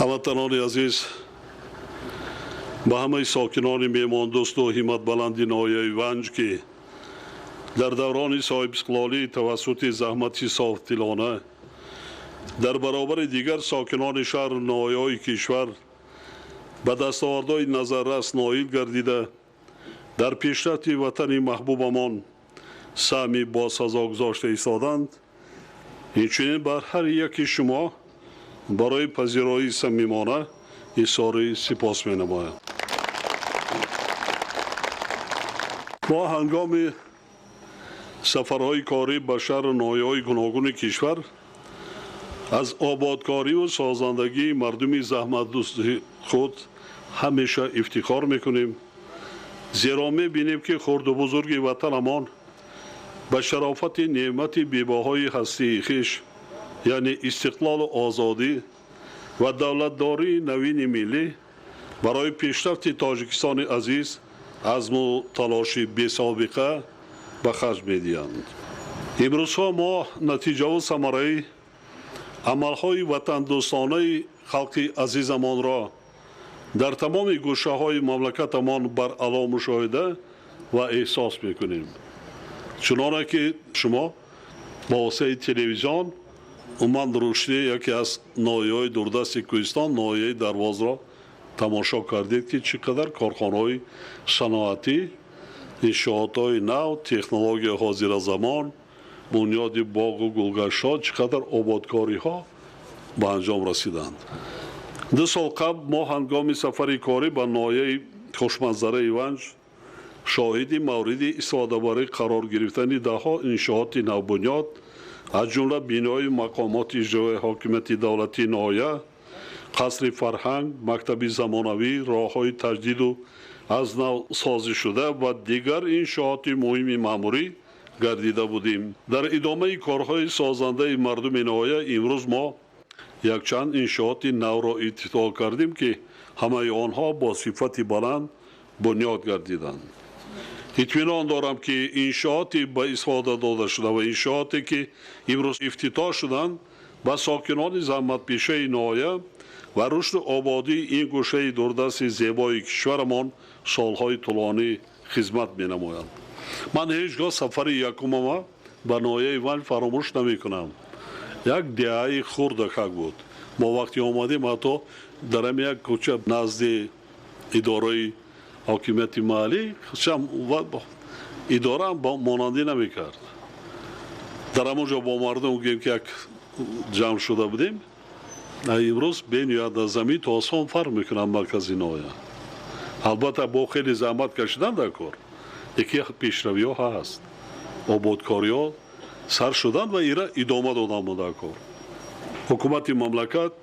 Ҳамватанони азиз, ба ҳамаи сокинони меҳмондӯсту ҳимматбаланди ноҳияи Ванҷ, ки дар даврони соҳибистиқлолӣ тавассути заҳмати софдилона дар баробари дигар сокинони шаҳру ноҳияҳои кишвар ба дастовардҳои назаррас ноил гардида, дар пешрафти ватани маҳбубамон саҳми босазо гузошта истоданд, инчунин бар ҳар яки шумо барои пазироии самимона изҳори сипос менамоям. Мо ҳангоми сафарҳои корӣ ба шаҳру ноҳияҳои гуногуни кишвар аз ободкориву созандагии мардуми заҳматдӯсти худ ҳамеша ифтихор мекунем, зеро мебинем, ки хурду бузурги ватанамон ба шарофати неъмати бебаҳои ҳастии хеш, яъне истиқлолу озодӣ ва давлатдории навини миллӣ, барои пешрафти Тоҷикистони азиз азму талоши бесобиқа ба харҷ медиҳанд. Имрӯзҳо мо натиҷаву самараи амалҳои ватандӯстонаи халқи азизамонро дар тамоми гӯшаҳои мамлакатамон баръало мушоҳида ва эҳсос мекунем. Чуноне ки шумо бо воситаи телевизион умуман рушди яке аз ноҳияҳои дурдасти Кӯҳистон, ноҳияи Дарвозро тамошо кардед, ки чӣ қадар корхонаҳои саноатӣ, иншоотҳои нав, технологияи ҳозиразамон, бунёди боғу гулгаштҳо, чӣ қадар ободкориҳо ба анҷом расиданд. 2 сол қабл мо ҳангоми сафари корӣ ба ноҳияи хушманзараи Ванҷ шоҳиди мавриди истифодабарӣ қарор гирифтани даҳҳо иншооти навбунёд, аз ҷумла бинои мақомоти иҷроияи ҳокимияти давлатии ноҳия, қасри фарҳанг, мактаби замонавӣ, роҳҳои таҷдиду аз нав созишуда ва дигар иншооти муҳими маъмурӣ гардида будем. Дар идомаи корҳои созандаи мардуми ноҳия имрӯз мо якчанд иншооти навро ифтитоҳ кардем, ки ҳамаи онҳо бо сифати баланд бунёд гардиданд. Итминон дорам, ки иншооти ба истифода дода шуда ва иншооте ки имрӯз ифтитоҳ шуданд, ба сокинони заҳматпешаи ноҳия ва рушду ободии ин гӯшаи дурдасти зебои кишварамон солҳои тӯлонӣ хизмат менамоянд. Ман ҳеҷ гоҳ сафари якумама ба ноҳияи Ванҷ фаромӯш намекунам. Як деҳаи хурдакак буд. Мо вақте омадем, ҳатто дар ҳамин як кӯча назди идораи ҳокимияти маҳаллӣ идораам монандӣ намекард. Дар ҳамон ҷо бо мардум гӯем, ки як ҷамъ шуда будем. Имрӯз бениҳоят аз замин то осмон фарқ мекунад маркази ноҳия. Албатта бо хеле заҳмат кашидан дар кор, яке пешравиҳо ҳаст, ободкориҳо сар шуданд ва ира идома доданд дар кор. Ҳукумати мамлакат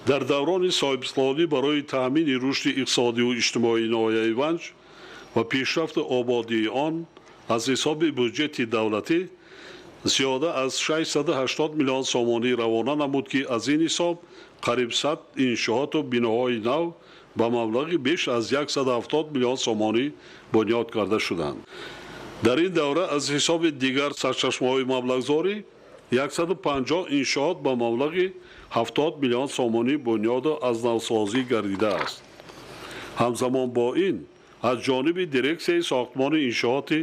дар даврони соҳибистиқлолӣ барои таъмини рушди иқтисодиву иҷтимоии ноҳияи Ванҷ ва пешрафту ободии он аз ҳисоби буҷети давлатӣ зиёда аз 680 миллион сомонӣ равона намуд, ки аз ин ҳисоб қариб 100 иншооту биноҳои нав ба маблағи беш аз 170 миллион сомонӣ бунёд карда шуданд. Дар ин давра аз ҳисоби дигар сарчашмаҳои маблағгузорӣ 150 иншоот ба маблағи 70 миллион сомонӣ бунёду аз навсозӣ гардидааст. Ҳамзамон бо ин аз ҷониби дирексияи сохтмони иншооти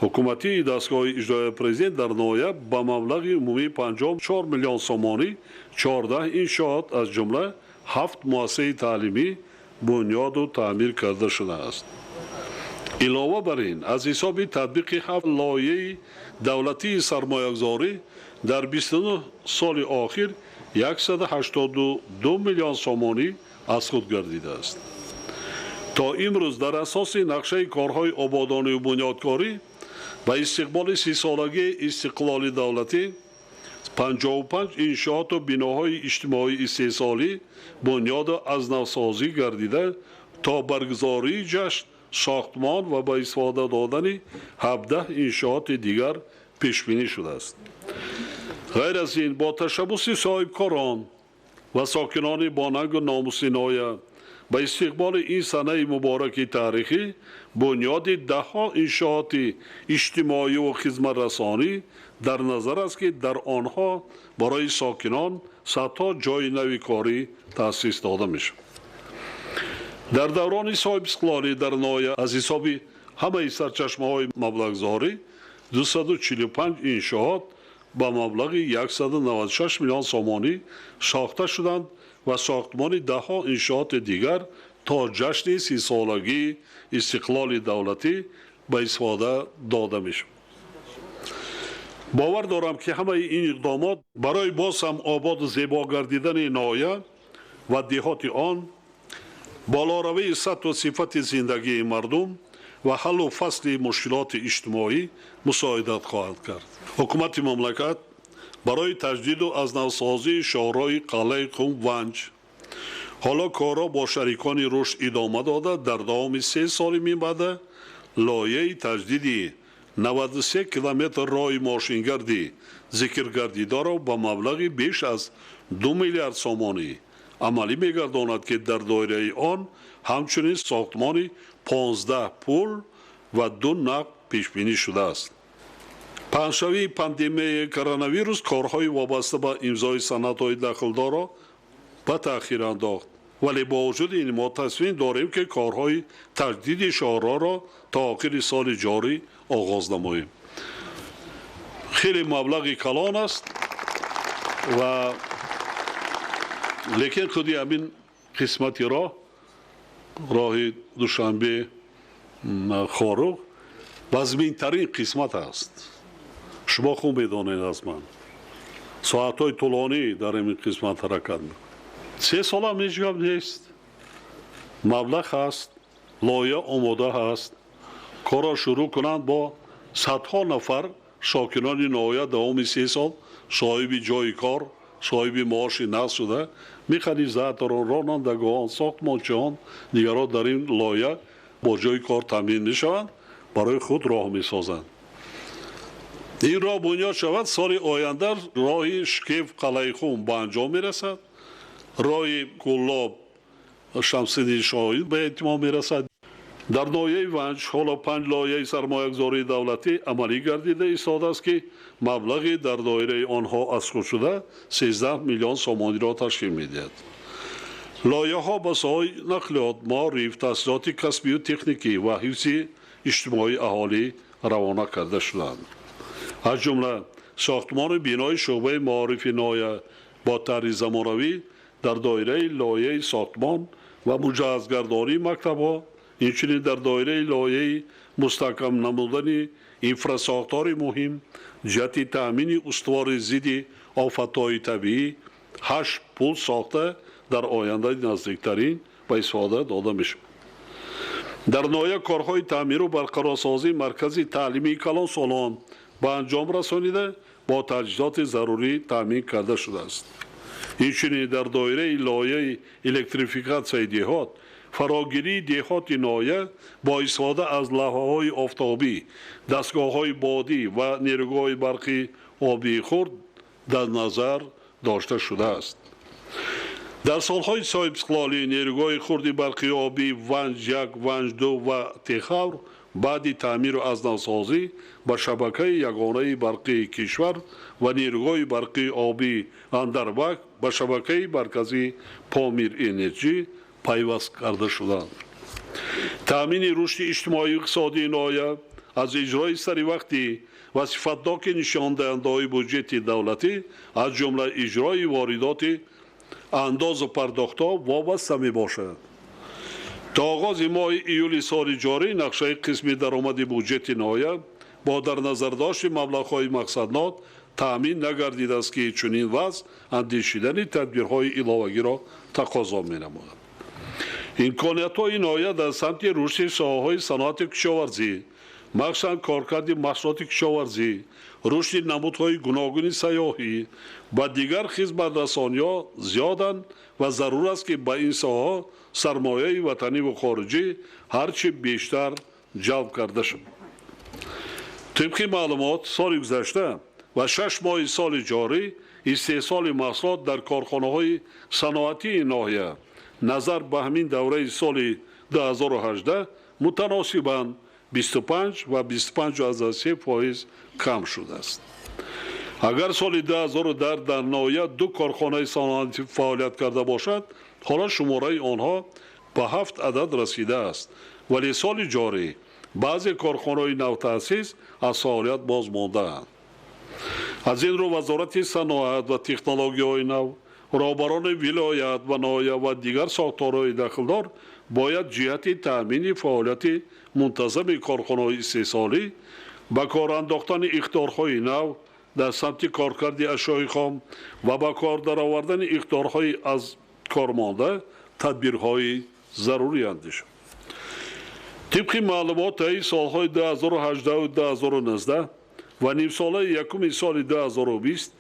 ҳукуматии дастгоҳи иҷроияи президент дар ноҳия ба маблағи умумии 54 миллион сомонӣ 14 иншоот, аз ҷумла 7 муассисаи таълимӣ бунёду таъмир карда шудааст. Илова бар ин, аз ҳисоби татбиқи 7 лоиҳаи давлатии сармоягузорӣ дар 29 соли охир 182 миллион сомонӣ аз худ гардидааст. То имрӯз дар асоси нақшаи корҳои ободониву бунёдкорӣ ба истиқболи 30-солагии истиқлоли давлатӣ 55 иншооту биноҳои иҷтимоии истеҳсолӣ бунёду аз навсозӣ гардида, то баргузории ҷашн сохтмон ва ба истифода додани 17 иншооти дигар пешбинӣ шудааст. Ғайр аз ин, бо ташаббуси соҳибкорон ва сокинони бонангу номуси ноҳия Ба истиқболи ин санаи мубораки таърихӣ бунёди даҳҳо иншооти иҷтимоию хизматрасонӣ дар назар аст, ки дар онҳо барои сокинон садҳо ҷойи нави корӣ таъсис дода мешавад. Дар даврони соҳибистиқлолӣ дар ноҳия аз ҳисоби ҳамаи сарчашмаҳои маблағгузорӣ 245 иншоот ба маблағи 196 миллион сомонӣ сохта шуданд ва сохтмони даҳҳо иншооти дигар то ҷашни 30-солагии истиқлоли давлатӣ ба истифода дода мешавад. Бовар дорам, ки ҳамаи ин иқдомот барои боз ҳам ободу зебо гардидани ноҳия ва деҳоти он, болоравии сатҳу сифати зиндагии мардум ва ҳаллу фасли мушкилоти иҷтимоӣ мусоидат хоҳад кард. Ҳукумати мамлакат барои таҷдиду аз навсозии шоҳроҳи Қалъаи Хум Ванҷ ҳоло корро бо шарикони рушд идома дода, дар давоми 3 соли минбаъда лоиҳаи таҷдиди 93 километр роҳи мошингарди зикргардидаро ба маблағи беш аз 2 миллиард сомонӣ амалӣ мегардонад, ки дар доираи он ҳамчунин сохтмони 15 пул ва 2 нақб пешбинӣ шудааст. Паҳншавии пандемияи коронавирус корҳои вобаста ба имзои санадҳои дахлдорро ба таъхир андохт, вале бо вуҷуди ин мо тасмим дорем, ки корҳои таҷдиди шоҳроҳро то охири соли ҷорӣ оғоз намоем. Хеле маблағи калон аст ва лекин худи ҳамин қисмати роҳ, роҳи Душанбе Хоруғ, вазминтарин қисмат аст. Шумо хуб медонед аз ман. Соатҳои тӯлонӣ дар ин қисмат ҳаракат мекунад. 3 солам ҳеҷ гап нест. Маблағ ҳаст, лоиҳа омода ҳаст. Корро шурӯъ кунанд, бо садҳо нафар сокинони ноҳия давоми 3 сол соҳиби ҷойи кор, соҳиби маоши нақд шуда, механизаторон, ронандагон, сохтмончиён, дигарон дар ин лоиҳа бо ҷойи кор таъмин мешаванд, барои худ роҳ месозанд. Ин роҳ бунёд шавад, соли оянда роҳи Шкев Қалъаи Хум ба анҷом мерасад, роҳи Кӯлоб Шамсиддин Шоҳин ба итмом мерасад. Дар ноҳияи Ванҷ ҳоло 5 лоиҳаи сармоягузории давлатӣ амалӣ гардида истодааст, ки маблағи дар доираи онҳо аз худ шуда 13 миллион сомониро ташкил медиҳад. Лоиҳаҳо ба соҳаи нақлиёт, маориф, таҳсилоти касбию техникӣ ва ҳифзи иҷтимоии аҳолӣ равона карда шуданд. Аз ҷумла сохтмони бинои шӯъбаи маорифи ноҳия бо тарҳи замонавӣ дар доираи лоиҳаи сохтмон ва муҷаҳҳазгардонии мактабҳо, инчунин дар доираи лоиҳаи мустаҳкам намудани инфрасохтори муҳим ҷиҳати таъмини устувори зидди офатҳои табиӣ 8 пул сохта дар ояндаи наздиктарин ба истифода дода мешавад. Дар ноҳия корҳои таъмиру барқарорсозии маркази таълимии калонсолон ба анҷом расонида, бо таҷҳизоти зарурӣ таъмин карда шудааст. Инчунин дар доираи лоиҳаи электрификатсияи деҳот, фарогирии деҳоти ноҳия бо истифода аз лавҳаҳои офтобӣ, дастгоҳҳои бодӣ ва нерӯгоҳи барқи обии хурд дар назар дошта шудааст. Дар солҳои соҳибистиқлолӣ нерӯгоҳи хурди барқи обӣ Ванҷ 1, Ванҷ 2 ва Техавр баъди таъмиру аз навсозӣ ба шабакаи ягонаи барқии кишвар ва нерӯгоҳи барқи обӣ Андарбак ба шабакаи марказии Помир Энерҷӣ пайваст карда шуданд. Таъмини рушди иҷтимоию иқтисодии ноҳия аз иҷрои саривақтӣ ва сифатноки нишондиҳандаҳои буҷети давлатӣ, аз ҷумла иҷрои воридоти андозу пардохтҳо вобаста мебошад. То оғози моҳи июли соли ҷорӣ нақшаи қисми даромади буҷети ноҳия бо дар назардошти маблағҳои мақсаднок таъмин нагардидааст, ки чунин вазъ андешидани тадбирҳои иловагиро тақозо менамояд. Имкониятҳои ноҳия дар самти рушди соҳаҳои саноати кишоварзӣ, махсусан коркарди маҳсулоти кишоварзӣ, рушди намудҳои гуногуни сайёҳӣ ва дигар хизматрасониҳо зиёданд ва зарур аст, ки ба ин соҳаҳо сармояи ватанӣ ва хориҷӣ ҳарчи бештар ҷалб карда шавад. Тибқи маълумот, соли гузашта ва 6 моҳи соли ҷорӣ истеҳсоли маҳсулот дар корхонаҳои саноатии ноҳия Назар ба ҳамин давраи соли 2018 мутаносибан 25 ва 25,3% кам шудааст. Агар соли 2010 дар ноҳия ду корхонаи саноатӣ фаъолият карда бошад, ҳоло шумораи онҳо ба 7 адад расидааст, вале соли ҷорӣ баъзе корхонаҳои навтаъсис аз фаъолият боз мондаанд. Аз ин рӯ Вазорати саноат ва технологияҳои нав, роҳбарони вилоят ва ноҳия ва дигар сохторҳои дахлдор бояд ҷиҳати таъмини фаъолияти мунтазами корхонаҳои истеҳсолӣ, ба кор андохтани иқтидорҳои нав дар самти коркарди ашёи хом ва ба кор даровардани иқтидорҳои аз кор монда тадбирҳои зарурӣ андешанд. Тибқи маълумот, таи солҳои 2018 2019 ва нимсолаи якуми соли 2020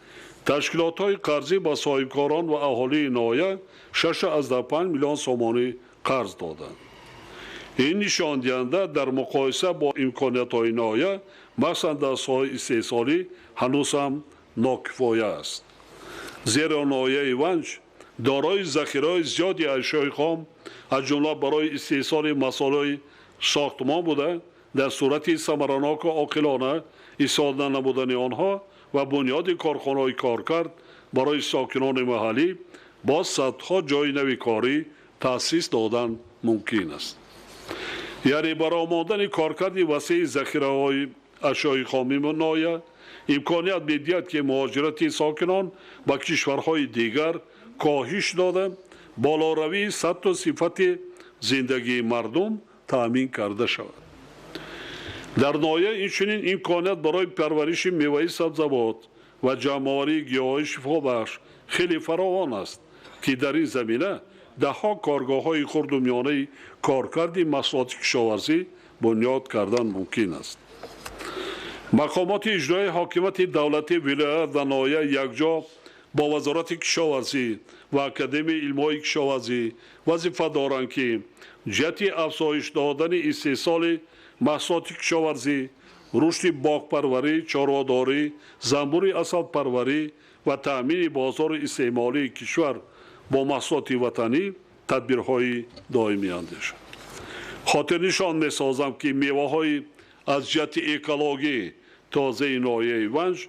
ташкилотҳои қарзӣ ба соҳибкорон ва аҳолии ноҳия 6,5 миллион сомонӣ қарз доданд. Ин нишондиҳанда дар муқоиса бо имкониятҳои ноҳия, махсусан дар соҳаи истеҳсолӣ, ҳанӯз ҳам нокифоя аст. Зеро ноҳияи Ванҷ дорои захираҳои зиёди ашёи хом, аз ҷумла барои истеҳсоли масолеҳи сохтмон буда, дар сурати самараноку оқилона истифода намудани онҳо ва бунёди корхонаҳои коркард барои сокинони маҳаллӣ боз садҳо ҷойи нави корӣ таъсис додан мумкин аст. Яъне баромадани коркарди васеи захираҳои ашёи хоми ноҳия имконият медиҳад, ки муҳоҷирати сокинон ба кишварҳои дигар коҳиш дода, болоравии сатҳу сифати зиндагии мардум таъмин карда шавад. Дар ноҳия инчунин имконият барои парвариши меваи сабзавот ва ҷамъоварии гиёҳҳои шифобахш хеле фаровон аст, ки дар ин замина даҳҳо коргоҳҳои хурду миёнаи коркарди маҳсулоти кишоварзӣ бунёд кардан мумкин аст. Мақомоти иҷроии ҳокимияти давлатӣ, вилоят ва ноҳия якҷо бо Вазорати кишоварзӣ ва Академияи илмҳои кишоварзӣ вазифа доранд, ки ҷиҳати афзоиш додани истеҳсоли маҳсулоти кишоварзӣ, рушди боғпарварӣ, чорводорӣ, занбури асалпарварӣ ва таъмини бозори истеъмолии кишвар бо маҳсулоти ватанӣ тадбирҳои доимӣ андешанд. Хотирнишон месозам, ки меваҳои аз ҷиҳати экологӣ тозаи ноҳияи Ванҷ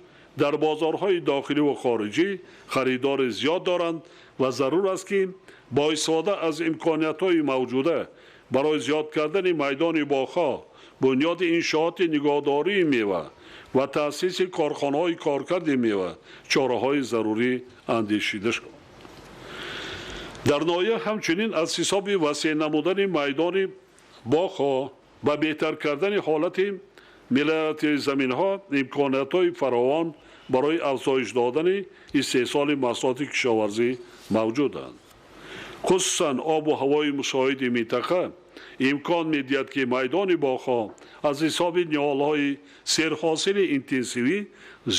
дар бозорҳои дохилӣ ва хориҷӣ харидори зиёд доранд ва зарур аст, ки бо истифода аз имкониятҳои мавҷуда барои зиёд кардани майдони боғҳо, бунёди иншооти нигоҳдории мева ва таъсиси корхонаҳои коркарди мева чораҳои зарурӣ андешида шавад. Дар ноҳия ҳамчунин аз ҳисоби васеъ намудани майдони боғҳо ва беҳтар кардани ҳолати мелиоративии заминҳо имкониятҳои фаровон барои афзоиш додани истеҳсоли маҳсулоти кишоварзӣ мавҷуданд. Хусусан обу ҳавои мусоиди минтақа имкон медиҳад, ки майдони боғҳо аз ҳисоби ниҳолҳои серҳосили интенсивӣ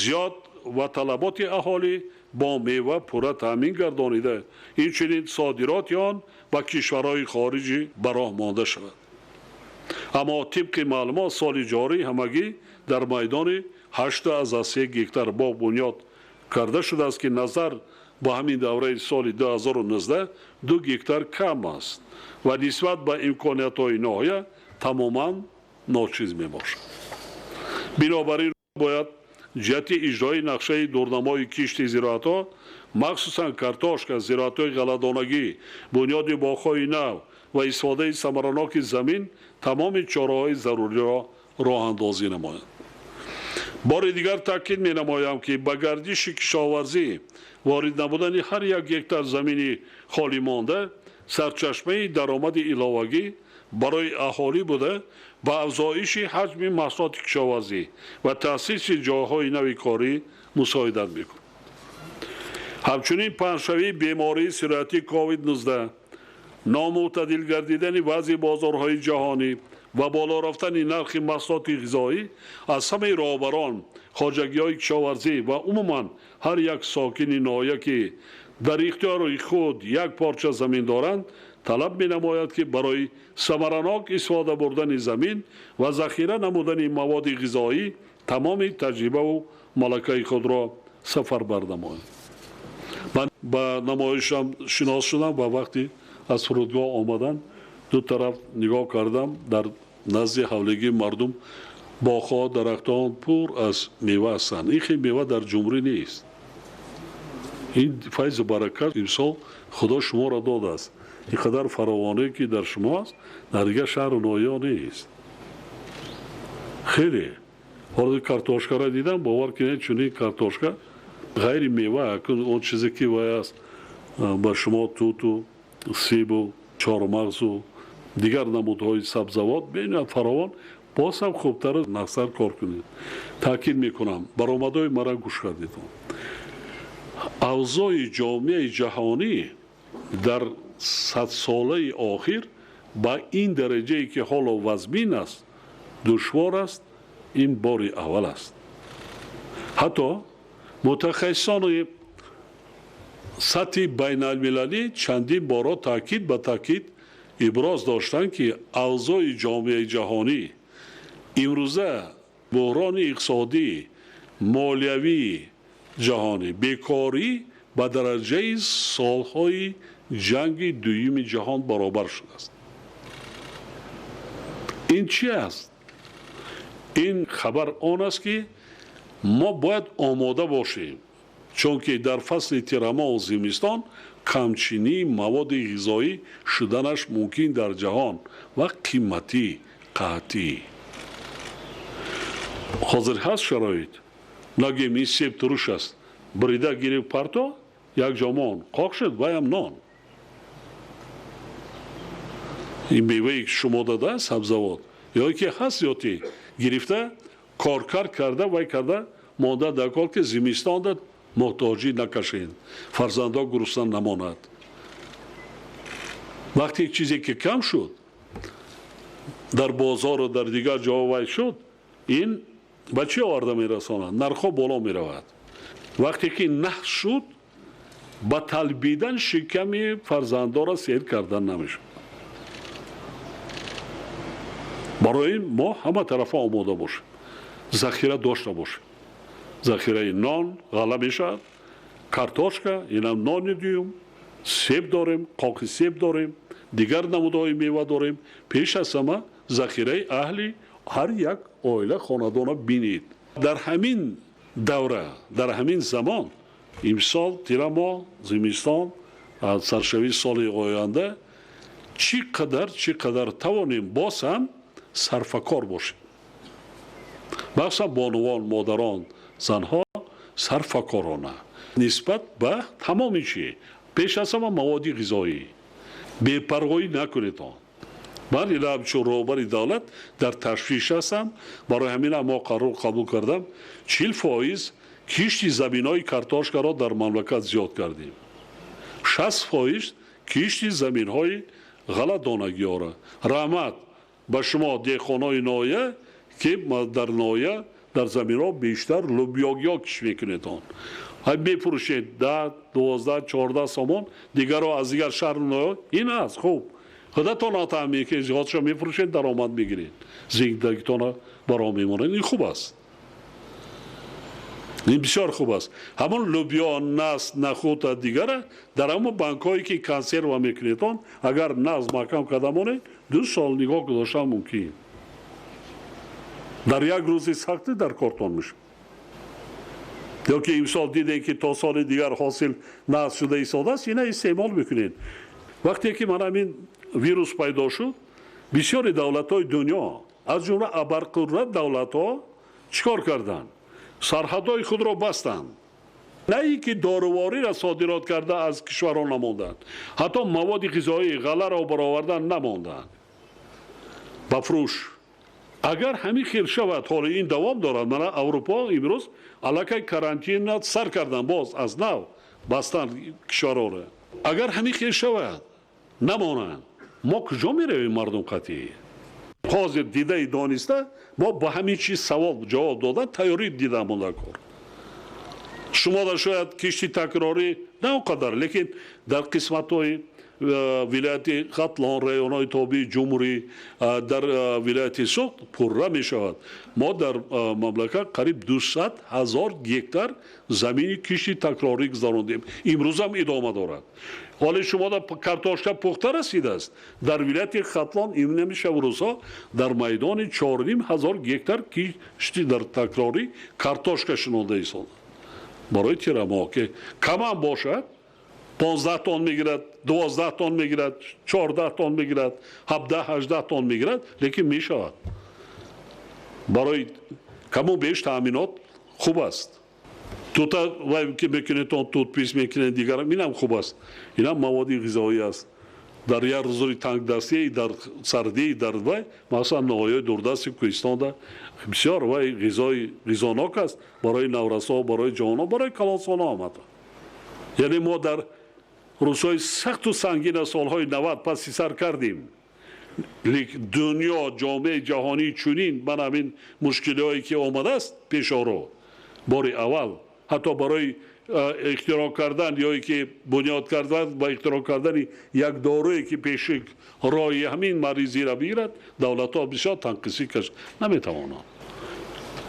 зиёд ва талаботи аҳолӣ бо мева пурра таъмин гардонида, инчунин содироти он ба кишварҳои хориҷӣ ба роҳ монда шавад. Аммо тибқи маълумот, соли ҷорӣ ҳамагӣ дар майдони 8,3 гектар боғ бунёд карда шудааст, ки назар ба ҳамин давраи соли 2019 2 гектар кам аст ва нисбат ба имкониятҳои ноҳия тамоман ночиз мебошад. Бинобар ин бояд ҷиҳати иҷрои нақшаи дурнамои кишти зироатҳо, махсусан картошка, зироатҳои ғалладонагӣ, бунёди боғҳои нав ва истифодаи самараноки замин тамоми чораҳои заруриро роҳандозӣ намоянд. Бори дигар таъкид менамоям, ки ба гардиши кишоварзӣ ворид намудани ҳар як гектар замини холӣ монда сарчашмаи даромади иловагӣ барои аҳолӣ буда, ба афзоиши ҳаҷми маҳсулоти кишоварзӣ ва таъсиси ҷойҳои нави корӣ мусоидат мекунад. Ҳамчунин паҳншавии бемории сироятии COVID-19, номӯътадил гардидани вазъи бозорҳои ҷаҳонӣ ва боло рафтани нархи маҳсулоти ғизоӣ аз ҳамаи роҳбарон, хоҷагиҳои кишоварзӣ ва умуман ҳар як сокини ноҳия, ки дар ихтиёри худ як порча замин доранд, талаб менамояд, ки барои самаранок истифода бурдани замин ва захира намудани маводи ғизоӣ тамоми таҷрибаву малакаи худро сафарбар намоянд. Ман ба намоишам шинос шудам ва вақти Аз фурудгоҳ омадан ду тараф нигоҳ кардам, дар назди ҳавлигии мардум боғҳо, дарахтон пур аз мева ҳастанд. Ин хел мева дар ҷумҳурӣ нест. Ин файзу баракат имсол Худо шуморо додааст. Ин қадар фаровонӣ ки дар шумо аст, дар дигар шаҳру ноҳияҳо нест. Хеле ҳоло картошкаро дидам, бовар кунед, чунин картошка ғайри мева, он чизе ки вай аст, ба шумо туту, себу, чормағзу дигар намудҳои сабзавот бениҳоят фаровон. Боз ҳам хубтару нақсар кор кунед. Таъкид мекунам, баромадҳои мара гӯш кардед. Авзои ҷомеаи ҷаҳонӣ дар садсолаи охир ба ин дараҷае ки ҳоло вазмин аст, душвор аст, ин бори аввал аст. Ҳатто мутахассисони сатҳи байналмилалӣ чандин боро таъкид ба таъкид иброз доштанд, ки авзои ҷомеаи ҷаҳонӣ имрӯза буҳрони иқтисодӣ, молиявии ҷаҳонӣ, бекорӣ ба дараҷаи солҳои ҷанги дуюми ҷаҳон баробар шудааст. Ин чи аст? Ин хабар он аст, ки мо бояд омода бошем, чунки дар фасли тирамоҳу зимистон камчинии маводи ғизоӣ шуданаш мумкин дар ҷаҳон ва қиматӣ қатъӣ. Ҳозир ҳаст шароит, нагем ин себ туруш аст, бурида гирифт парто, як ҷо мон қоқ шуд, ваям нон. Ин мевае ки шумо дада сабзавот ё ки ҳаст зиёдтӣ гирифта коркард карда вай карда монда дар кор, ки зимистонда муҳтоҷӣ накашед, фарзандҳо гурусна намонад. Вақте чизе ки кам шуд дар бозору дар дигар ҷо вай шуд, ин ба чӣ оварда мерасонад? Нархҳо боло меравад. Вақте ки нахс шуд, ба талбидан шиками фарзандҳоро сер кардан намешавад. Барои ин мо ҳама тарафа омода бошем, захира дошта бошем. Захираи нон ғалла мешавад, картошка, инам нони дуюм, себ дорем, қоқи себ дорем, дигар намудҳои мева дорем. Пеш аз ҳама захираи аҳли ҳар як оила хонадона бинед. Дар ҳамин давра, дар ҳамин замон, имсол тирамоҳ, зимистон, аз саршавии соли оянда чӣ қадар тавонем боз ҳам сарфакор бошем. Махсусан бонувон, модарон, занҳо сарфакорона нисбат ба тамоми чӣ, пеш аз ҳама маводи ғизоӣ бепарвоӣ накунед. Он ман ила ҳамчун роҳбари давлат дар ташвиш ҳастам. Барои ҳамин мо қарор қабул кардам, 40% кишти заминҳои картошкаро дар мамлакат зиёд кардем, 60% кишти заминҳои ғалладонагиҳоро. Раҳмат ба шумо деҳқонои ноҳия, ки дар ноҳия дар заминҳо бештар лубёгиҳо кишт мекунед. Он ҳай мефурӯшед 10, 12, 14 сомон, дигарро аз дигар шаҳру ноҳия. Ин аст хуб, худатон атаъме ки зиёдшо мефурӯшед, даромад мегиред, зиндагитонро баром мемонед. Ин хуб аст, ин бисёр хуб аст. Ҳамон лубё, нас, нахута дигара дар ҳамон банкҳое ки консерва мекунед, он агар наз маҳкам карда монед, 2 сол нигоҳ гузоштан мумкин. Дар як рӯзи сахтӣ дар кортон мешавад. Ё ки имсол дидем ки то соли дигар ҳосил наз шуда истодааст, ина истеъмол мекунед. Вақте ки ман ҳамин вирус пайдо шуд, бисёри давлатҳои дунё, аз ҷумла абарқудрат давлатҳо, чӣ кор карданд? Сарҳадҳои худро бастанд. На ин ки дорувориро содирот карда аз кишварҳо намонданд, ҳатто маводи ғизоӣ, ғалларо баровардан намонданд ба фурӯш. Агар ҳамин хел шавад, ҳоло ин давом дорад. Мана Аврупо имрӯз аллакай карантинро сар кардан, боз аз нав бастанд кишварҳоро. Агар ҳамин хел шавад, намонанд, мо куҷо меравем мардум қатъӣ? Ҳозир дидаи дониста мо ба ҳамин чиз савол ҷавоб додан тайёрӣ дидам монда кор. Шумо дар шояд кишти такрорӣ на он қадар, лекин дар қисматҳои вилояти Хатлон, районҳои тобеи ҷумҳурӣ, дар вилояти Суғд пурра мешавад. Мо дар мамлакат қариб 200 000 гектар замини кишти такрорӣ гузарондем. Имрӯзам идома дорад. Ҳоле шумо картошка пухта расидааст. Дар вилояти Хатлон имнамиша рӯзҳо дар майдони 4,5 ҳазор гектар кишти дар такрорӣ картошка шинонда истоданд. Барои тирамоҳ ки камам бошад 15 тонн мегирад, 12 тонн мегирад, 14 тонн мегирад, 17-18 тонн мегирад, лекин мешавад. Барои каму беш таъминот хуб аст. Тута вай ки мекунед, он тутпис мекунед, дигар инам хуб аст. Инам маводи ғизоӣ аст. Дар як рӯзори тангдастӣ, дар сардӣ, дар вай, масалан, ноҳияи дурдасти Кӯҳистонда бисёр вай ғизои ғизонок аст барои наврасо, барои ҷавонон, барои калонсолон ҳам ҳатто. Яъне мо дар рӯзҳои сахту сангин аз солҳои 90 паси сар кардем. Дунё, ҷомеаи ҷаҳонӣ чунин ман ҳамин мушкилиҳое ки омадааст пешоро, бори аввал ҳатто барои ихтироъ кардан ё ки бунёд кардан ва ихтироъ кардани як доруе ки пеши роҳи ҳамин маризиро бигирад, давлатҳо бисёр танқисӣ каш наметавонанд.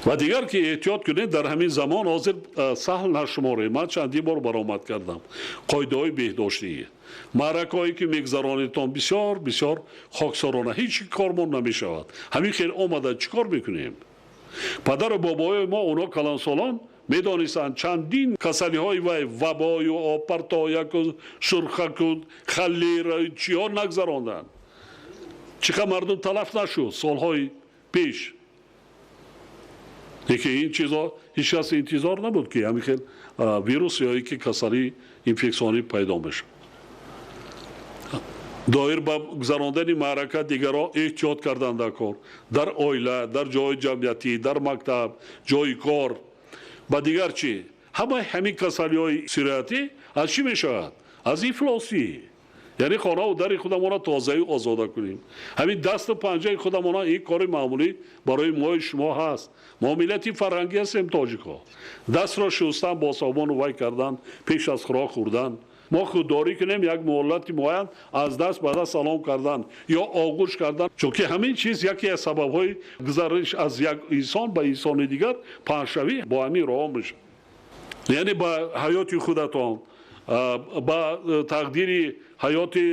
Ва дигар ки эҳтиёт кунед, дар ҳамин замон ҳозир саҳл нашуморед. Ман чандин бор баромад кардам. Қоидаҳои беҳдоштӣ, маъракаҳое ки мегузаронедтон бисёр бисёр хоксорона, ҳеҷ кормон намешавад. Ҳамин хел омада чӣ кор мекунем? Падару бобои мо, онҳо калонсолон медонистанд чандин касалиҳои вай вабою обпартояку сурхаку халера чиҳо нагзаронданд. Чӣ қадр мардум талаф нашуд солҳои пеш. Лекин ин чизо ҳеҷ кас интизор набуд, ки ҳамин хел вирус ё ки касалии инфексионӣ пайдо мешавад. Доир ба гузарондани маърака дигарро эҳтиёт кардан дар кор, дар оила, дар ҷойи ҷамъиятӣ, дар мактаб, ҷойи кор. Ба дигар чӣ? Ҳамаи ҳамин касалиҳои сироятӣ аз чӣ мешавад? Аз ифлосӣ. Яъне хонаву дари худамонро тозаю озода кунем. Ҳамин дасту панҷаи худамона, ин кори маъмулӣ барои мои шумо ҳаст. Мо миллати фарҳангӣ ҳастем, тоҷикҳо. Дастро шустан бо собону вай кардан пеш аз хӯрок хӯрдан. Мо худдорӣ кунем як муҳолати муайян аз даст ба даст салом кардан ё оғӯш кардан, чунки ҳамин чиз яке аз сабабҳои гузариш аз як инсон ба инсони дигар, паҳншавӣ бо ҳамин роҳ мешавад. Яъне ба ҳаёти худатон, ба тақдири ҳаёти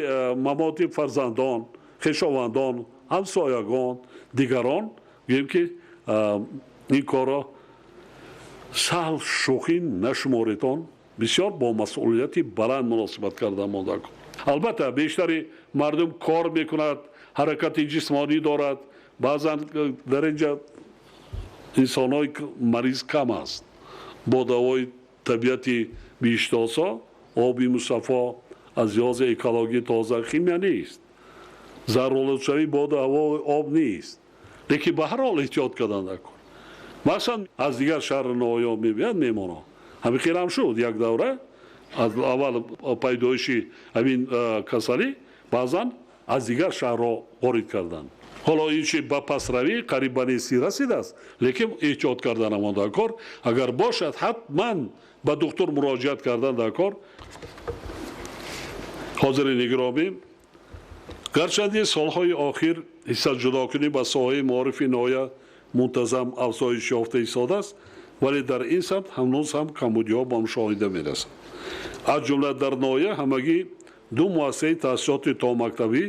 мамоти фарзандон, хешовандон, ҳамсоягон, дигарон гӯем ки ин корро саҳл шӯхӣ нашуморедон, бисёр бо масъулияти баланд муносибат кардан монда. Албатта, бештари мардум кор мекунад, ҳаракати ҷисмонӣ дорад. Баъзан дар инҷа инсонҳои мариз кам аст. Бо давои табиати биҳиштосо, оби мусаффо, аз лиҳози экологӣ тоза, химия нест, зарролудшавӣ боду ҳавои об нест, лекин ба ҳар ҳол эҳтиёт кардан дар кор. Махсусан аз дигар шаҳру ноҳияҳо мебиёяд меҳмонҳо. Ҳамин хел ҳам шуд як давра аз аввал пайдоиши ҳамин касалӣ баъзан аз дигар шаҳрҳо ворид карданд. Ҳоло ин чи ба пасравӣ қариб ба нестӣ расидааст, лекин эҳтиёт кардан ҳамон дар кор. Агар бошад, ҳатман ба духтур муроҷиат кардан дар кор. Ҳозирини гиромӣ, гарчанде солҳои охир ҳиссаҷудокунӣ ба соҳаи маорифи ноҳия мунтазам афзоиш ёфта истодааст, вале дар ин самт ҳанӯз ҳам камбудиҳо ба мушоҳида мерасанд. Аз ҷумла дар ноҳия ҳамагӣ ду муассисаи таҳсилоти томактабӣ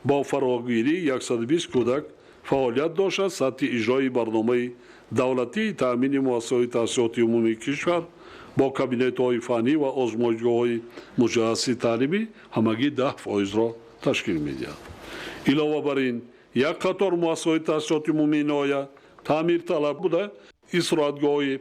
бо фарогирии 120 кӯдак фаъолият дошта, сатҳи иҷрои барномаи давлатии таъмини муассисаҳои таҳсилоти умумии кишвар бо кабинетҳои фаннӣ ва озмоишгоҳҳои муҷаҳҳаси таълимӣ ҳамагӣ 10%-ро ташкил медиҳад. Илова бар ин, як қатор муассисаҳои таҳсилоти умумии ноҳия таъмирталаб буда, истироҳатгоҳи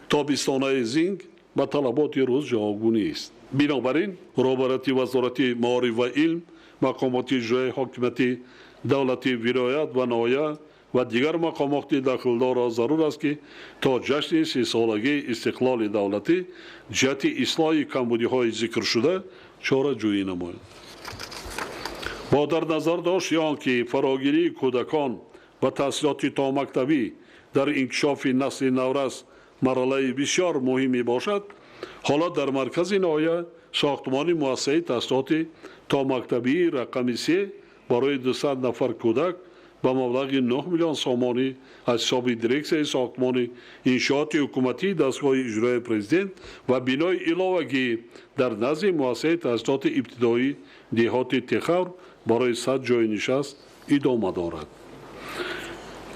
тобистонаи Зинг ба талаботи рӯз ҷавобгӯ нест. Бинобар ин, роҳбарияти Вазорати маориф ва илм, мақомоти иҷроияи ҳокимияти давлати вилоят ва ноҳия ва дигар мақомоти дахлдорро зарур аст, ки то ҷашни 30-солагии истиқлоли давлатӣ ҷиҳати ислоҳи камбудиҳои зикршуда чораҷӯӣ намояд. Бо дар назар дошти он ки фарогирии кӯдакон ва таҳсилоти томактабӣ дар инкишофи насли наврас марҳилаи бисёр муҳим мебошад, ҳоло дар маркази ноҳия сохтмони муассисаи таҳсилоти томактабии рақами 3 барои 200 нафар кӯдак ба маблағи 9 миллион сомонӣ аз ҳисоби дирексияи сохтмони иншооти ҳукуматии дастгоҳи иҷроияи президент ва бинои иловагӣ дар назди муассисаи таҳсилоти ибтидоӣ деҳоти Техавр барои 100 ҷойи нишаст идома дорад.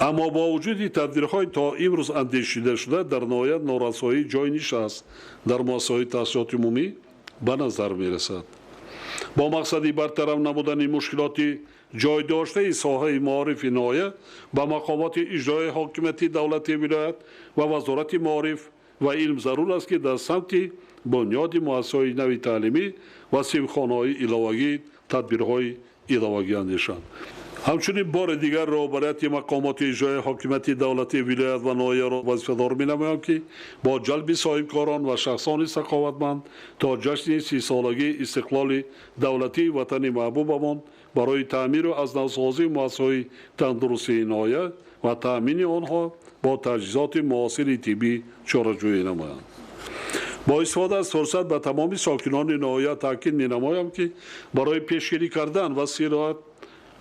Аммо бо вуҷуди тадбирҳои то имрӯз андешидашуда дар ноҳия норасоии ҷойи нишаст дар муассисаҳои таҳсилоти умумӣ ба назар мерасад. Бо мақсади бартараф намудани мушкилоти ҷойдоштаи соҳаи маорифи ноҳия ба мақомоти иҷроияи ҳокимияти давлатии вилоят ва вазорати маориф ва илм зарур аст, ки дар самти бунёди муассисаҳои нави таълимӣ ва синфхонаҳои иловагӣ тадбирҳои иловагӣ андешанд. Ҳамчунин бори дигар роҳбарияти мақомоти иҷроияи ҳокимияти давлатии вилоят ва ноҳияро вазифадор менамоям, ки бо ҷалби соҳибкорон ва шахсони саховатманд то ҷашни 30-солагии истиқлоли давлатии ватани маҳбубамон барои таъмиру аз навсозии муассисаҳои тандурустии ноҳия ва таъмини онҳо бо таҷҳизоти муосири тиббӣ чораҷӯӣ намоянд. Бо истифода аз фурсат ба тамоми сокинони ноҳия таъкид менамоям, ки барои пешгирӣ кардан ва сироят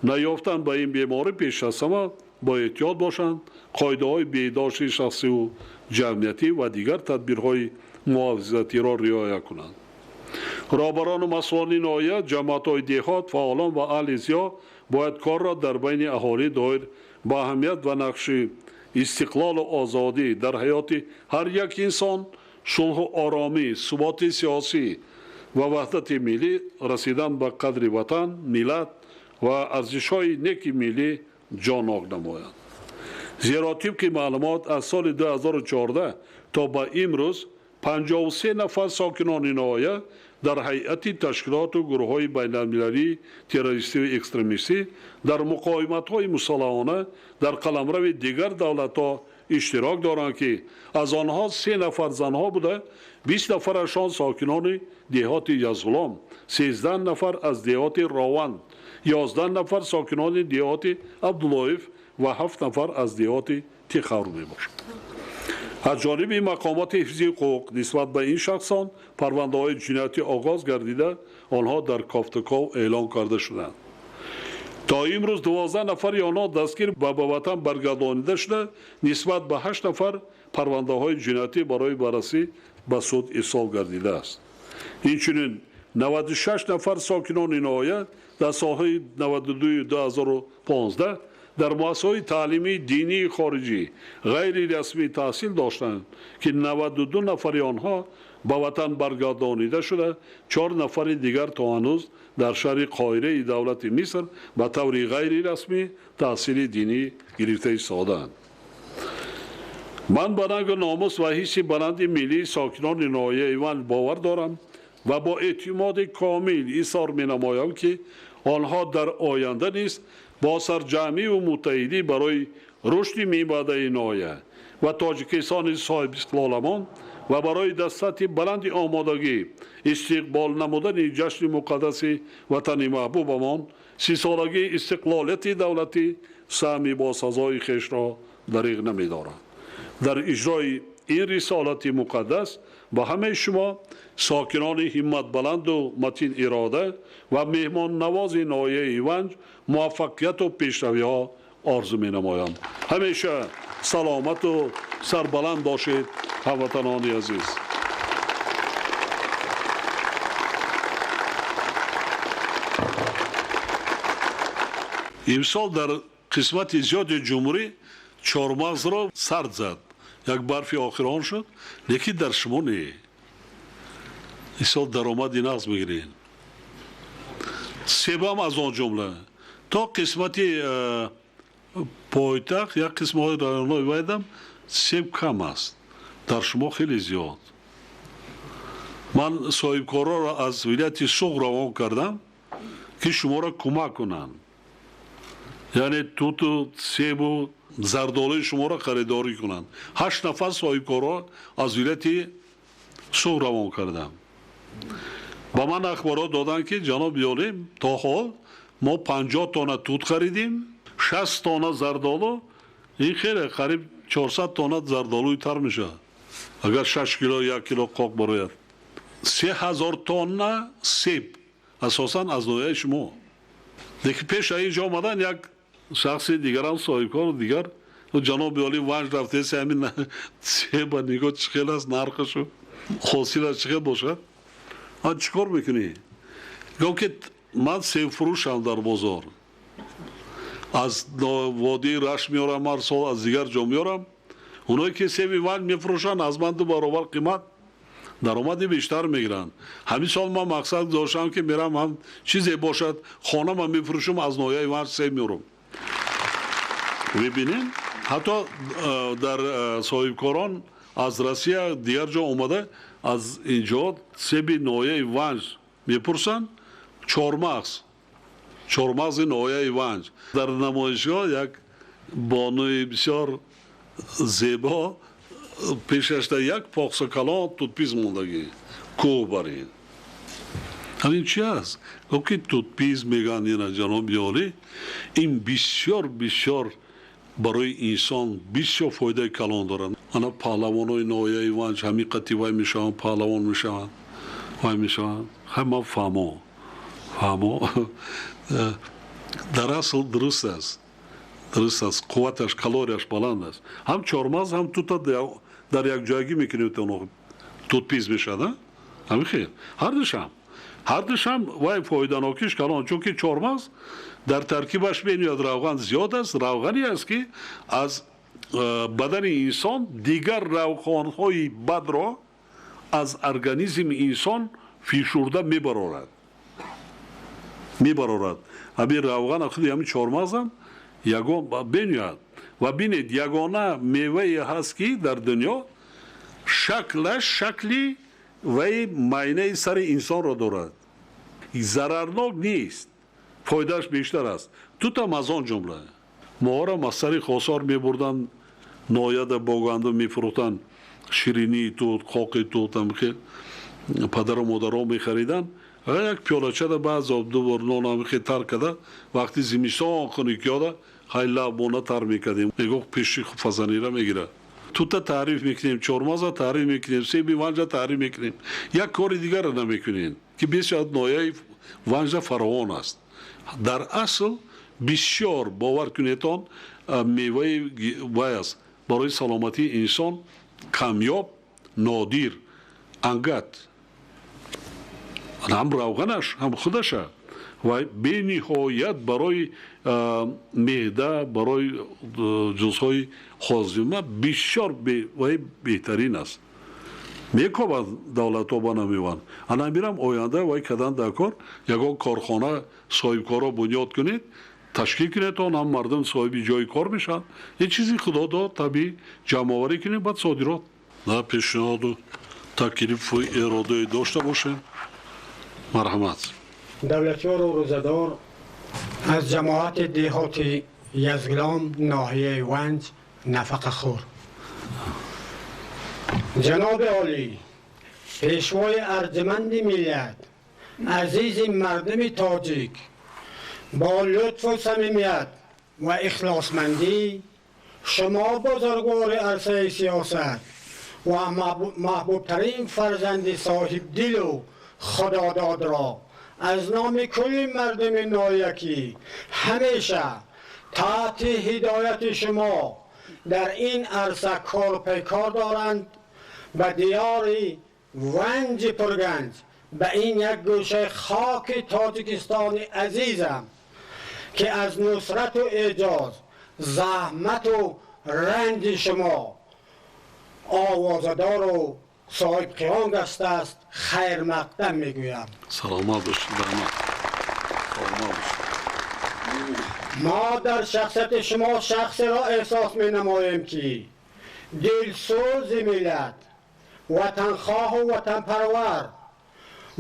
наёфтан ба ин беморӣ пеш аз ҳама бо эҳтиёт бошанд, қоидаҳои беҳдошти шахсиву ҷамъиятӣ ва дигар тадбирҳои муҳофизатиро риоя кунанд. Роҳбарону масъулони ноҳия, ҷамоатҳои деҳот, фаъолон ва аҳли зиё бояд корро дар байни аҳолӣ доир ба аҳамият ва нақши истиқлолу озодӣ дар ҳаёти ҳар як инсон, сулҳу оромӣ, суботи сиёсӣ ва ваҳдати миллӣ, расидан ба қадри ватан, миллат ва арзишҳои неки миллӣ ҷонок намоянд. Зеро тибқи маълумот аз соли 2014 то ба имрӯз 53 нафар сокинони ноҳия дар ҳайати ташкилоту гурӯҳҳои байналмилалии террористию экстремистӣ дар муқовиматҳои мусаллаҳона дар қаламрави дигар давлатҳо иштирок доранд, ки аз онҳо 3 нафар занҳо буда, 20 нафарашон сокинони деҳоти Язғулом, 13 нафар аз деҳоти Рованд, 11 нафар сокинони деҳоти Абдуллоев ва 7 нафар аз деҳоти Тихавр мебошанд. Аз ҷониби мақомоти ҳифзи ҳуқуқ нисбат ба ин шахсон парвандаҳои ҷиноятӣ оғоз гардида, онҳо дар кофтуков эълон карда шуданд. То имрӯз 12 нафари онҳо дастгир ва ба ватан баргардонида шуда, нисбат ба 8 нафар парвандаҳои ҷиноятӣ барои баррасӣ ба суд ирсол гардидааст. Инчунин 96 нафар сокинони ноҳия дар солҳои 92-2015 дар муассисаҳои таълимии динии хориҷӣ ғайрирасмӣ таҳсил доштанд, ки 92 нафари онҳо ба ватан баргардонида шуда, 4 нафари дигар то ҳанӯз дар шаҳри Қоҳираи давлати Миср ба таври ғайрирасмӣ таҳсили динӣ гирифта истодаанд. Ман ба нангу номус ва ҳисси баланди миллии сокинони ноҳияи Ванҷ бовар дорам ва бо эътимоди комил изҳор менамоям, ки онҳо дар оянда низ бо сарҷамъиву муттаҳидӣ барои рушди минбаъдаи ноҳия ва Тоҷикистони соҳибистиқлоламон ва барои дар сатҳи баланди омодагӣ истиқбол намудани ҷашни муқаддаси ватани маҳбубамон, 30-солагии истиқлолияти давлатӣ саҳми босазои хешро дариғ намедоранд. Дар иҷрои ин рисолати муқаддас ба ҳамаи шумо сокинони ҳимматбаланду матин ирода ва меҳмоннавози ноҳияи Ванҷ муваффақияту пешравиҳо орзу менамоям. Ҳамеша саломату сарбаланд бошед, ҳамватанони азиз. Имсол дар қисмати зиёди ҷумҳурӣ чормағзро сард зад, як барфи охирон шуд, лекин дар шумо не. Имсол даромади нағз мегиред. Себам аз он ҷумла то қисмати пойтахт, як қисмҳои районҳои вайдам себ кам аст, дар шумо хеле зиёд. Ман соҳибкорҳоро аз вилояти Суғд равон кардам, ки шуморо кӯмак кунанд, яъне туту себу зардолуи шуморо харидорӣ кунанд. 8 нафар соҳибкорҳо аз вилояти Суғд равон кардам. Ба ман ахборот доданд, ки ҷаноби олӣ, то ҳол мо 50 тонна тут харидем, 60 тонна зардолу, ин хеле қариб 400 тонна зардолуи тар мешавад. Агар 6 кило, 1 кило қоқ барояд. 3000 тонна себ асосан аз ноҳияи шумо. Лекин пеш аз ин ҷо омадан як шахси дигарам соҳибкор дигар ҷаноби олӣ Ванҷ рафтеси ҳамин себа нигоҳ чӣ хел аст нархашу ҳосилаш чӣ хел бошад. Чӣ кор мекунӣ? Гуфт ки ман себфурӯшам дар бозор. Аз водии Рашт меорам ҳар сол, аз дигар ҷо меорам. Оное ки себи Ванҷ мефурӯшанд аз ман 2 баробар қимат даромади бештар мегиранд. Ҳамин сол ман мақсад доштам ки мерам ҳам чизе бошад хонама мефурӯшам, аз ноҳияи Ванҷ себ меорам. Мебинем ҳатто дар соҳибкорон аз Россия дигар ҷо омада аз инҷо себи ноҳияи Ванҷ мепурсанд. Чормағз, чормағзи ноҳияи Ванҷ. Дар намоишгоҳ як бонуи бисёр зебо пешашда як поқса калон тутпиз мондагӣ кӯҳ барин. Ҳамин чи аст? Гуфт ки тутпиз мегӯянд ина ҷаноби олӣ, ин бисёр бисёр барои инсон бисёр фоидаи калон дорад. Ана паҳлавонои ноҳияи Ванҷ ҳамин қати вай мешаванд, паҳлавон мешаванд, вай мешаванд. Хай ман фаҳмо, фаҳмо. Дар асл дуруст аст, дуруст аст. Қувваташ, калорияш баланд аст. Ҳам чормағз ҳам тута дар якҷоягӣ мекунед, тутпиз мешавад. Ҳамин хел ҳардушам, ҳардушам вай фоиданокиш калон, чунки чормағз дар таркибаш бениҳоят равған зиёд аст. Равғане аст ки аз бадани инсон дигар равғонҳои бадро аз организми инсон фишурда мебарорад, мебарорад. Ҳамин равған худи ҳамин чормағзам ягон бениҳоят. Ва бинед, ягона мевае ҳаст ки дар дунё шаклаш шакли вай майнаи сари инсонро дорад. Зарарнок нест, фоидааш бештар аст. Тутам аз он ҷумла. Моҳорам аз сари хосор мебурданд, ноҳияда бо гандум мефурӯхтанд, ширинии тут, қоқи тут, хел падару модаро мехариданд. Як пиёлачада баъзо ду бор нонам хел тар карда, вақти зимистон хунукиёда хай лаббона тар мекардем. Мегуфт пеши фазанира мегирад. Тута таъриф мекунем, чормағза таъриф мекунем, себи Ванҷа таъриф мекунем. Як кори дигарро намекунем ки бисёр ноҳияи Ванҷа фаровон аст. Дар асл бисёр бовар кунедон меваи вай аст барои саломатии инсон камёб, нодир, ангат. Ҳам равғанаш, ҳам худаша ва бениҳоят барои меъда, барои ҷузъҳои ҳозима бисёр вай беҳтарин аст. Мекобанд давлатҳо ба намеванд. Ана мирам оянда вай кадан дар кор ягон корхона соҳибкорро бунёд кунед, ташкил кунед, он ҳам мардум соҳиби ҷои кор мешаванд. Ин чизи худо дод, табиӣ ҷамъоварӣ кунем, баъд содирот. На пешниҳоду таклифу эродае дошта бошем. Марҳамат. Давлатёру рӯзадор аз ҷамоати деҳоти Язглом ноҳияи Ванҷ нафақахӯр. Ҷаноби олӣ, пешвои арҷманди миллат, азизи мардуми тоҷик, бо лутфу самимият ва ихлосмандӣ шумо бузургвори арсаи сиёсат ва маҳбубтарин фарзанди соҳибдилу худододро аз номи кулли мардуми ноҳия ки ҳамеша таҳти ҳидояти шумо дар ин арса кору пайкор доранд, ба диёри Ванҷи пурганҷ, ба ин як гӯшаи хоки Тоҷикистони азизам ки аз нусрату эъҷоз, заҳмату ранҷи шумо овозадору соҳибқиён гаштааст, хайрмақдам мегӯям. Саломат бошед, раҳмат. Саломат бошед. Мо дар шахсияти шумо шахсеро эҳсос менамоем ки дилсӯзи миллат, ватанхоҳу ватанпарвар,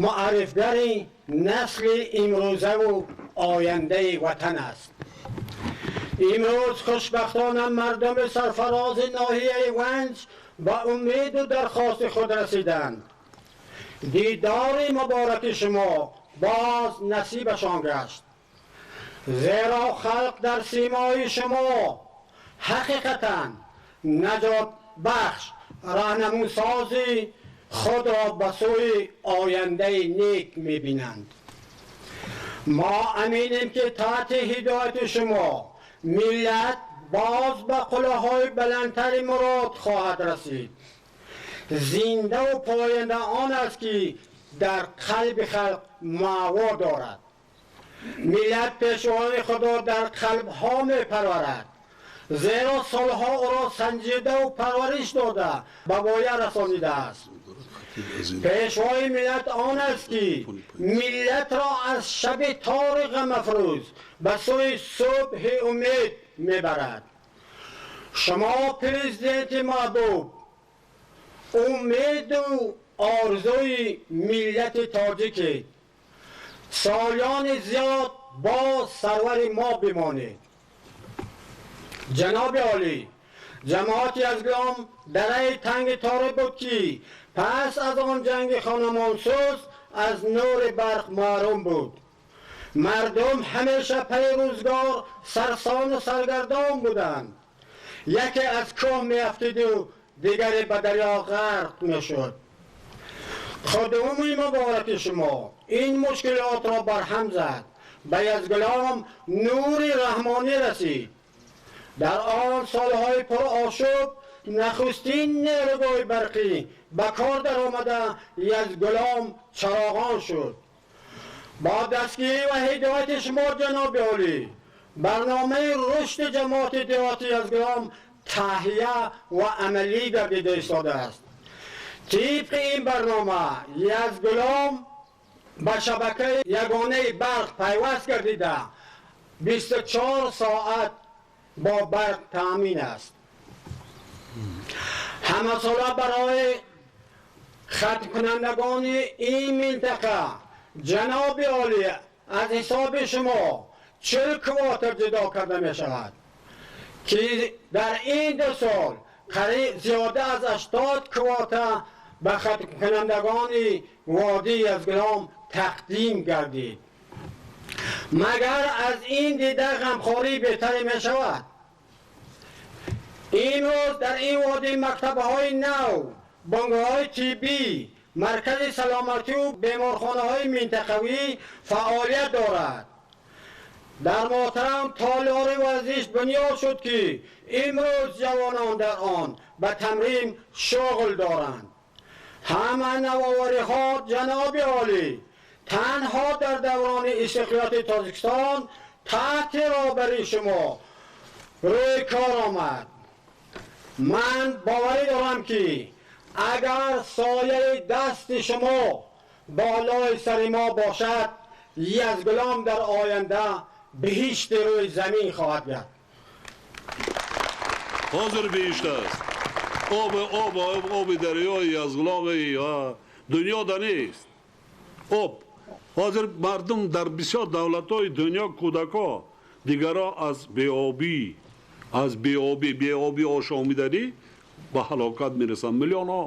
муаррифгари насли имрӯзаву ояндаи ватан аст. Имрӯз хушбахтона мардуми сарфарози ноҳияи Ванҷ ба умеду дархости худ расиданд. Дидори мубораки шумо боз насибашон гашт, зеро халқ дар симои шумо ҳақиқатан наҷотбахш, роҳнамунсози худро ба сӯи ояндаи нек мебинанд. Мо аминем, ки таҳти ҳидояти шумо миллат боз ба қуллаҳои баландтари мурод хоҳад расид. Зинда ва поянда он аст, ки дар қалби халқ маъво дорад. Миллат пешвоёни худро дар қалбҳо мепарварад, зеро солҳо ӯро санҷидаву парвариш дода ба воя расонидааст. Пешвои миллат он аст, ки миллатро аз шаби тори ғамафрӯз ба сӯи субҳи умед мебарад. Шумо, президенти маҳбуб, умеду орзуи миллати тоҷикед. Солиёни зиёд боз сарвари мо бимонед. Ҷаноби олӣ, ҷамоати Язгулом дараи танги торе буд, ки пас аз он ҷанги хонамонсӯз аз нури барқ маҳрум буд. Мардум ҳамеша пайи рӯзгор сарсону саргардон буданд. Яке аз кӯҳ меафтиду дигаре ба дарё ғарқ мешуд. Қудуми мубораки шумо ин мушкилотро барҳам зад. Ба Язгулом нури раҳмонӣ расид. Дар он солҳои пурошӯб нахустин нерӯгоҳи барқӣ ба кор даромада, Язгулом чароғон шуд. Бо дастгирӣ ва ҳидояти шумо, ҷаноби олӣ, барномаи рушди ҷамоати деҳоти Язгулом таҳия ва амалӣ гардида истодааст. Тибқи ин барнома Язгулом ба шабакаи ягонаи барқ пайваст гардида, 24 соат бо барқ таъмин аст. Ҳамасола барои хатмкунандагони ин минтақа, ҷаноби олӣ, аз ҳисоби шумо 40 квота ҷудо карда мешавад, ки дар ин 2 сол қариб зиёда аз 80 квота ба хатмкунандагони водии Язгулом тақдим гардид. Магар аз ин дида ғамхорӣ беҳтаре мешавад? Имрӯз дар ин водӣ мактабҳои нав, бонгаҳои тиббӣ, маркази саломатию беморхонаҳои минтақавӣ фаъолият дорад. Дар муҳтарам толори варзиш бунёд шуд, ки имрӯз ҷавонон дар он ба тамрин шуғл доранд. Ҳама навовариҳо, ҷаноби олӣ, танҳо дар даврони истиқлолияти Тоҷикистон таҳти роҳбарии шумо рӯи кор омад. Ман боварӣ дорам, ки агар сояи дасти шумо болои сари мо бошад, Язгулом дар оянда биҳишти рӯи замин хоҳад гашт. Ҳозир биҳишт аст. Оби дарёи Язгулом дунёда нест. Об ҳозир мардум дар бисёр давлатҳои дунё, кӯдако дигаро аз беобӣ ошомиданӣ ба ҳалокат мерасанд миллионҳо.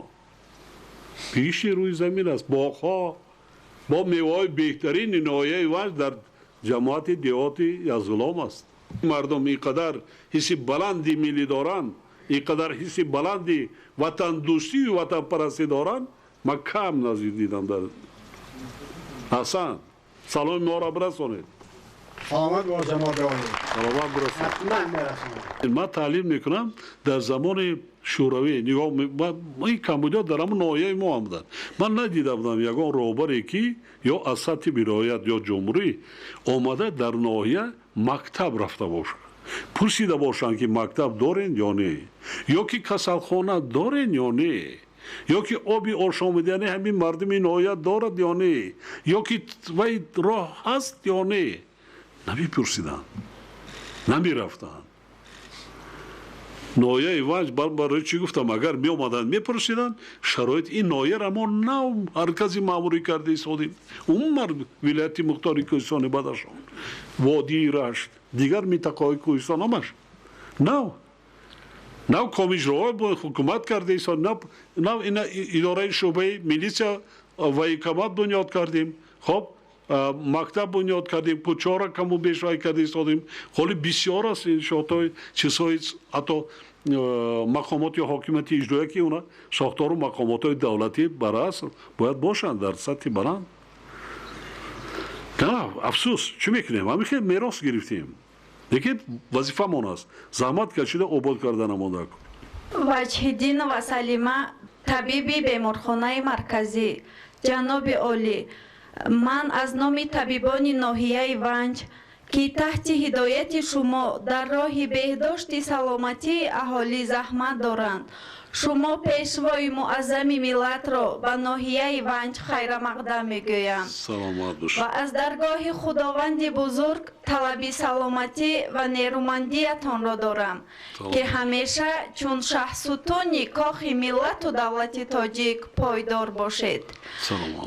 Биҳишти рӯи замин аст. Боғҳо бо меваҳои беҳтарини ноҳияи Ванҷ дар ҷамоати деҳоти Язгулом аст. Мардум ин қадар ҳисси баланди миллӣ доранд, ин қадар ҳисси баланди ватандӯстию ватанпарастӣ доранд, ман кам наздик дидам. Дар ҳасан, саломи моро бирасонед. Саломат бош, ҷаноби олӣ. Саломат бирасонед. Ҳатман мерасонам. Ман таълим мекунам. Дар замони шӯравӣ нигоҳ, ин камбудиҳо дар ҳамон ноҳияи мо ҳам буданд. Ман надида будам ягон роҳбаре, ки ё аз сатҳи вилоят ё ҷумҳурӣ омада дар ноҳия мактаб рафта бошад, пурсида бошанд, ки мактаб дорен ё не, ё ки касалхона дорен ё не, ё ки оби ошомиданӣ ҳамин мардуми ноҳия дорад ё не, ё ки вай роҳ ҳаст ё не. Намепурсиданд, намерафтанд. Ноҳияи Ванҷ, барои чӣ гуфтам, агар меомаданд, мепурсиданд, шароит ин ноҳияра мо нав маркази маъмурӣ карда истодем. Умуман вилояти мухтори кӯҳистони Бадахшон, водии Рашт, дигар минтақаҳои кӯҳистон ҳамаш нав нав комиҷроҳо ҳукумат карда истод. Нав ина идораи шӯъбаи милитсия, военкомат бунёд кардем. Хоб, мактаб бунёд кардем, кӯчаҳоро каму беш вай карда истодем. Ҳоли бисёр аст иншоотҳои чизҳои, ҳатто Мақомоти ҳокимияти иҷроия, ки уна сохтору мақомотҳои давлатӣ барасл бояд бошанд дар сатҳи баланд. Афсӯс, чӣ мекунем, ҳамин хел мерос гирифтем, лекин вазифамон аст заҳмат кашида обод карданамон. Ваҷҳиддинова Салима, табиби беморхонаи марказӣ. Ҷаноби олӣ, ман аз номи табибони ноҳияи Ванҷ, ки таҳти ҳидояти шумо дар роҳи беҳдошти саломатии аҳолӣ заҳмат доранд, шумо пешвои муаззами миллатро ба ноҳияи Ванҷ хайрамақдам мегӯям ва аз даргоҳи Худованди бузург талаби саломатӣ ва нерӯмандиятонро дорам, ки ҳамеша чун шаҳсутуни кохи миллату давлати тоҷик пойдор бошед.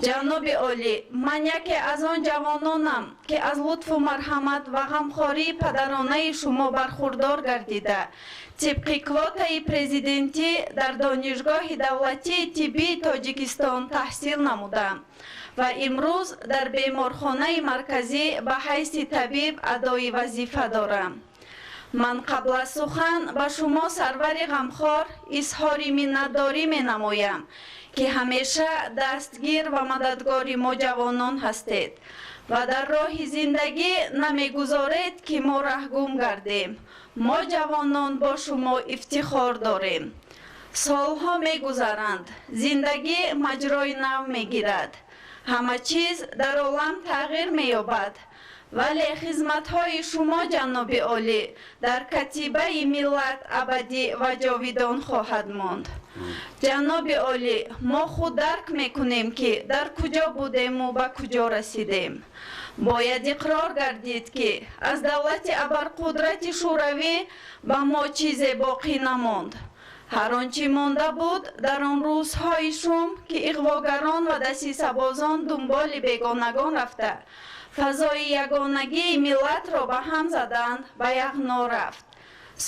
Ҷаноби олӣ, ман яке аз он ҷавононам, ки аз лутфу марҳамат ва ғамхории падаронаи шумо бархурдор гардида, тибқи квотаи президентӣ дар Донишгоҳи давлатии тиббии Тоҷикистон таҳсил намудам ва имрӯз дар беморхонаи марказӣ ба ҳайси табиб адои вазифа дорам. Ман қабл аз сухан ба шумо, сарвари ғамхор, изҳори миннатдорӣ менамоям, ки ҳамеша дастгир ва мададгори мо ҷавонон ҳастед ва дар роҳи зиндагӣ намегузоред, ки мо раҳгум гардем. Мо ҷавонон бо шумо ифтихор дорем. Солҳо мегузаранд, зиндагӣ маҷрои нав мегирад, ҳама чиз дар олам тағйир меёбад, вале хизматҳои шумо, ҷаноби олӣ, дар катибаи миллат абадӣ ва ҷовидон хоҳад монд. Ҷаноби олӣ, мо худ дарк мекунем, ки дар куҷо будему ба куҷо расидем. Бояд иқрор гардид, ки аз давлати абарқудрати Шӯравӣ ба мо чизе боқӣ намонд. Ҳар он чӣ монда буд, дар он рӯзҳои шум, ки иғвогарон ва дасисабозон дунболи бегонагон рафта, фазои ягонагии миллатро ба ҳам заданд, ба яғно рафт.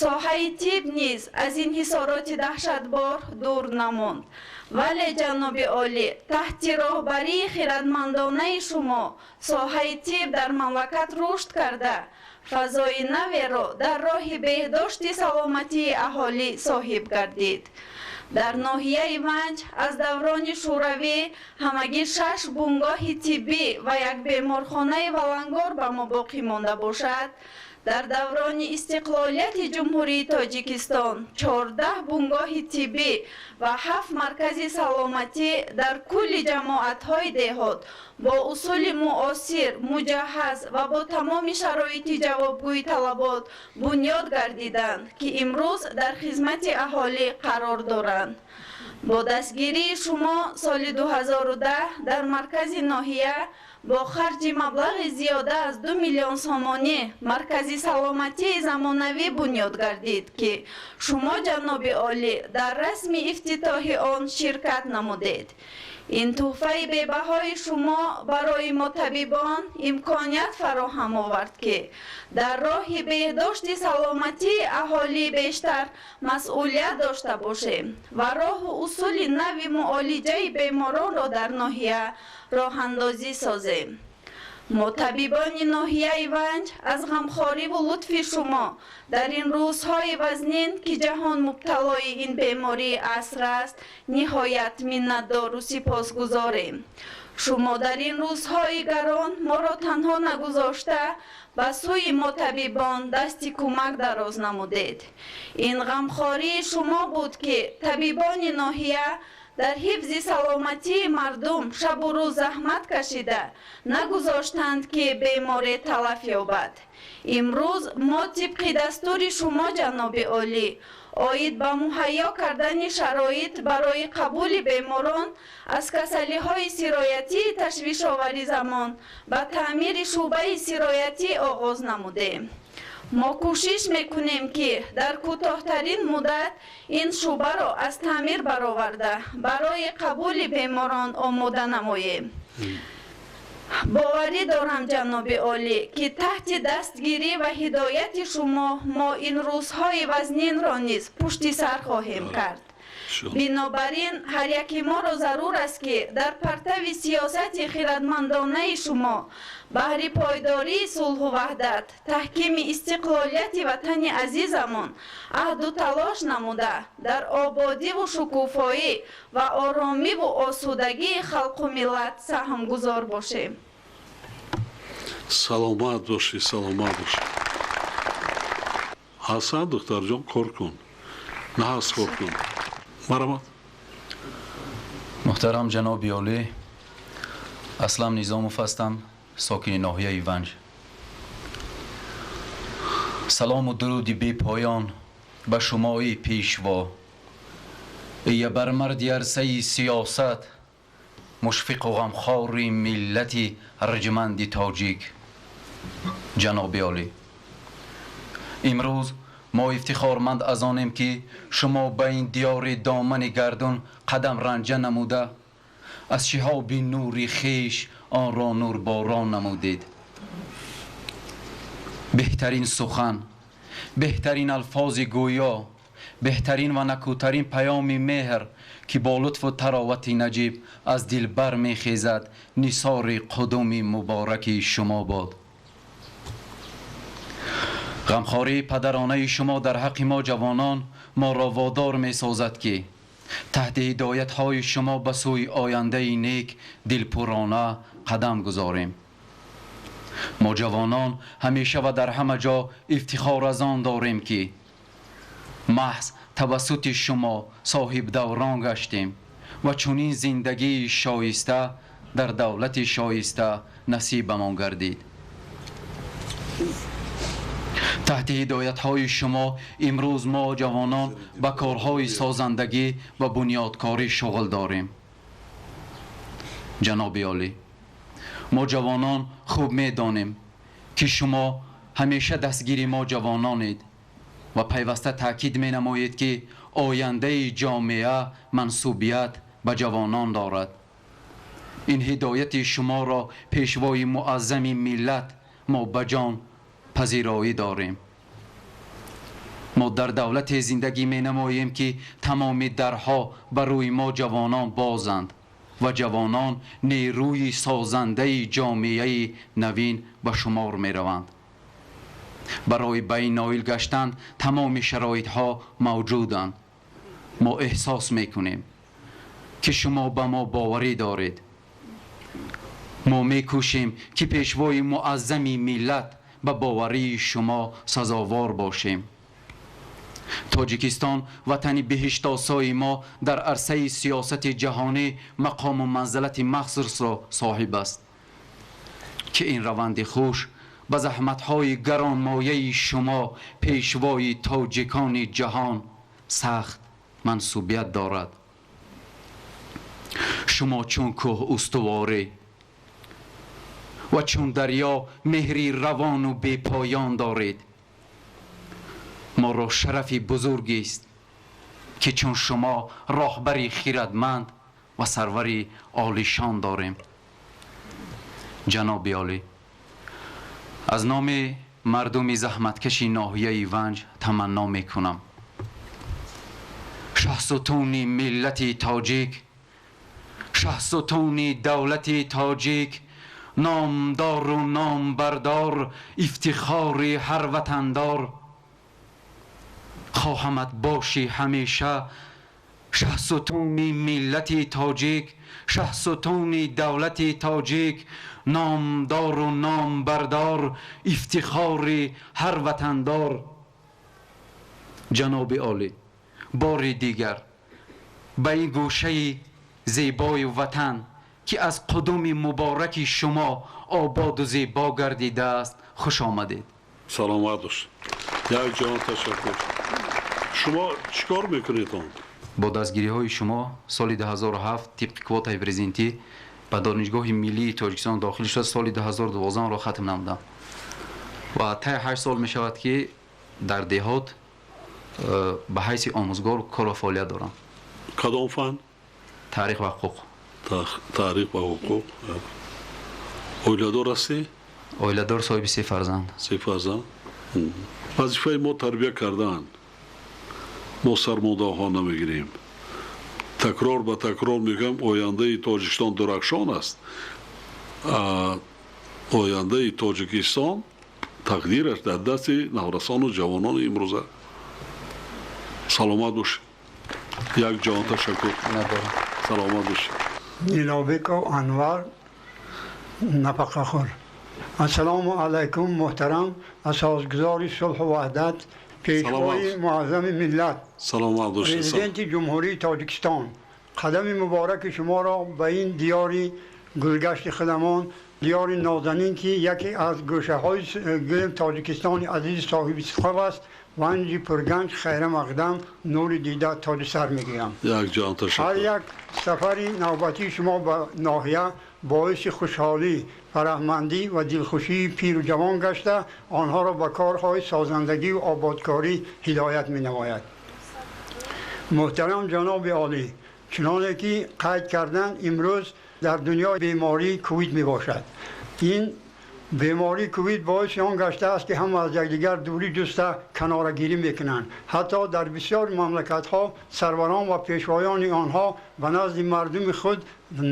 Соҳаи тиб низ аз ин ҳисороти даҳшатбор дур намонд. Вале, ҷаноби олӣ, таҳти роҳбарии хиратмандонаи шумо соҳаи тиб дар мамлакат рушд карда, фазои наверо дар роҳи беҳдошти саломатии аҳолӣ соҳиб гардид. Дар ноҳияи Ванҷ аз даврони Шӯравӣ ҳамагӣ шаш бунгоҳи тиббӣ ва як беморхонаи валангор ба мо боқӣ монда бошад, дар даврони истиқлолияти Ҷумҳурии Тоҷикистон 14 бунгоҳи тиббӣ ва ҳафт маркази саломатӣ дар кулли ҷамоатҳои деҳот бо усули муосир муҷаҳҳаз ва бо тамоми шароити ҷавобгӯи талабот бунёд гардиданд, ки имрӯз дар хизмати аҳолӣ қарор доранд. Бо дастгирии шумо соли 2010 дар маркази ноҳия бо харҷи маблағи зиёда аз 2 миллион сомонӣ маркази саломатии замонавӣ бунёд гардид, ки шумо, ҷаноби олӣ, дар расми ифтитоҳи он ширкат намудед. Ин тӯҳфаи бебаҳои шумо барои мо табибон имконият фароҳам овард, ки дар роҳи беҳдошти саломатии аҳолӣ бештар масъулият дошта бошем ва роҳу усули нави муолиҷаи беморонро дар ноҳия роҳандозӣ созем. Мо, табибони ноҳияи Ванҷ, аз ғамхориву лутфи шумо дар ин рӯзҳои вазнин, ки ҷаҳон мубталои ин бемории аср аст, ниҳоят миннатдору сипосгузорем. Шумо дар ин рӯзҳои гарон моро танҳо нагузошта, ба сӯи мо табибон дасти кӯмак дароз намудед. Ин ғамхории шумо буд, ки табибони ноҳия дар ҳифзи саломатии мардум шабу рӯз заҳмат кашида, нагузоштанд, ки беморе талаф ёбад. Имрӯз мо тибқи дастури шумо, ҷаноби олӣ, оид ба муҳайё кардани шароит барои қабули беморон аз касалиҳои сироятии ташвишовари замон ба таъмири шӯъбаи сироятӣ оғоз намудем. Мо кӯшиш мекунем, ки дар кӯтоҳтарин муддат ин шӯъбаро аз таъмир бароварда, барои қабули беморон омода намоем. Боварӣ дорам, ҷаноби олӣ, ки таҳти дастгирӣ ва ҳидояти шумо мо ин рӯзҳои вазнинро низ пушти сар хоҳем кард. Бинобар ин ҳар яки моро зарур аст, ки дар партави сиёсати хирадмандонаи шумо баҳри пойдории сулҳу ваҳдат, таҳкими истиқлолияти ватани азизамон аҳду талош намуда, дар ободиву шукуфоӣ ва оромиву осудагии халқу миллат саҳмгузор бошем. Саломат бошӣ, саломат бошӣ. Ҳасан, духтарҷон, кор кун, наҳас, кор кун, марҳамат. Муҳтарам ҷаноби олӣ, Аслам Низомов ҳастам, сокини ноҳияи Ванҷ. Салому дуруди бепоён ба шумои пешво, ия бармарди арсаи сиёсат, мушфиқу ғамхори миллати арҷманди тоҷик. Ҷаноби олӣ, имрӯз мо ифтихорманд аз онем, ки шумо ба ин диёри домани гардун қадам ранҷа намуда, аз шиҳоби нури хеш онро нурборон намудед. Беҳтарин сухан, беҳтарин алфози гӯё, беҳтарин ва накӯтарин паёми меҳр, ки бо лутфу таровати наҷиб аз дилбар мехезад, нисори қудуми мубораки шумо бод. Ғамхории падаронаи шумо дар ҳаққи мо ҷавонон моро водор месозад, ки таҳти ҳидоятҳои шумо ба сӯи ояндаи нек дилпурона қадам гузорем. Мо ҷавонон ҳамеша ва дар ҳама ҷо ифтихор аз он дорем, ки маҳз тавассути шумо соҳибдаврон гаштем ва чунин зиндагии шоиста дар давлати шоиста насибамон гардид. Таҳти ҳидоятҳои шумо имрӯз мо ҷавонон ба корҳои созандагӣ ва бунёдкорӣ шуғл дорем. Ҷаноби олӣ, мо ҷавонон хуб медонем, ки шумо ҳамеша дастгири мо ҷавононед ва пайваста таъкид менамоед, ки ояндаи ҷомеа мансубият ба ҷавонон дорад. Ин ҳидояти шуморо, пешвои муаззами миллат, мо ба ҷон пазироӣ дорем. Мо дар давлате зиндагӣ менамоем, ки тамоми дарҳо ба рӯи мо ҷавонон бозанд ва ҷавонон нерӯи созандаи ҷомеаи навин ба шумор мераванд. Барои ба ин ноил гаштан тамоми шароитҳо мавҷуданд. Мо эҳсос мекунем, ки шумо ба мо боварӣ доред. Мо мекӯшем, ки пешвои муаззами миллат ба боварии шумо сазовор бошем. Тоҷикистон, ватани биҳиштосои мо, дар арсаи сиёсати ҷаҳонӣ мақому манзилати махсусро соҳиб аст, ки ин раванди хуш ба заҳматҳои гаронмояи шумо, пешвои тоҷикони ҷаҳон, сахт мансубият дорад. Шумо чун кӯҳ устуворӣ ва чун дарё меҳри равону бепоён доред. Моро шарафи бузургест, ки чун шумо роҳбари хирадманд ва сарвари олишон дорем. Ҷаноби олӣ, аз номи мардуми заҳматкаши ноҳияи Ванҷ таманно мекунам: шаҳсутуни миллати тоҷик, шаҳсутуни давлати тоҷик, номдору номбардор, ифтихори ҳар ватандор, хоҳамат бошӣ ҳамеша, шаҳсутуни миллати тоҷик, шаҳсутуни давлати тоҷик, номдору номбардор, ифтихори ҳар ватандор. Ҷаноби олӣ, бори дигар ба ин гӯшаи зебои ватан, ки аз қудуми мубораки шумо ободу зебо гардидааст, хуш омадед. Саломат бош, як ҷон ташаккур. Шумо чӣ кор мекунед он? Бо дастгириҳои шумо соли 2007 тибқи квотаи президентӣ ба Донишгоҳи миллии Тоҷикистон дохил шуда, соли 2012 ро хатм намудам ва таи 8 сол мешавад, ки дар деҳот ба ҳайси омӯзгор кору фаъолият дорам. Кадом фан? Таърих ва ҳуқуқ. Таърих ва ҳуқуқ. Оиладор ҳастӣ? Оиладор, соҳиби се фарзанд. Се фарзанд. Вазифаи мо тарбия кардан. Мо сармодаҳо намегирем. Такрор ба такрор мегӯям, ояндаи Тоҷикистон дурахшон аст. Ояндаи Тоҷикистон тақдираш дар дасти наврасону ҷавонони имрӯза. Саломат бошед. Як ҷаҳон ташаккур. Саломат бошед. Нилобеков Анвар, нафақахӯр. Ассалому алайкум, муҳтарам асосгузори сулҳу ваҳдат, пешвои муаззами миллат, саломат бошед, президенти Ҷумҳурии Тоҷикистон. Қадами мубораки шуморо ба ин диёри гулгашти худамон, диёри нозанин, ки яке аз гӯшаҳои гӯем Тоҷикистони азизи соҳиби истиқлол аст, Ванҷи пурганҷ, хайра мақдам, нури дида, тоҷи сар мегӯям. Як ҷаҳон ташаккур. Ҳар як сафари навбатии шумо ба ноҳия боиси хушҳолӣ, фараҳмандӣ ва дилхушии пиру ҷавон гашта, онҳоро ба корҳои созандагию ободкорӣ ҳидоят менамояд. Муҳтарам ҷаноби олӣ, чуноне ки қайд карданд, имрӯз дар дунё бемории ковид мебошад. Ин бемории ковид боиси он гаштааст, ки ҳама аз якдигар дурӣ ҷуста, канорагирӣ мекунанд. Ҳатто дар бисёр мамлакатҳо сарварон ва пешвоёни онҳо ба назди мардуми худ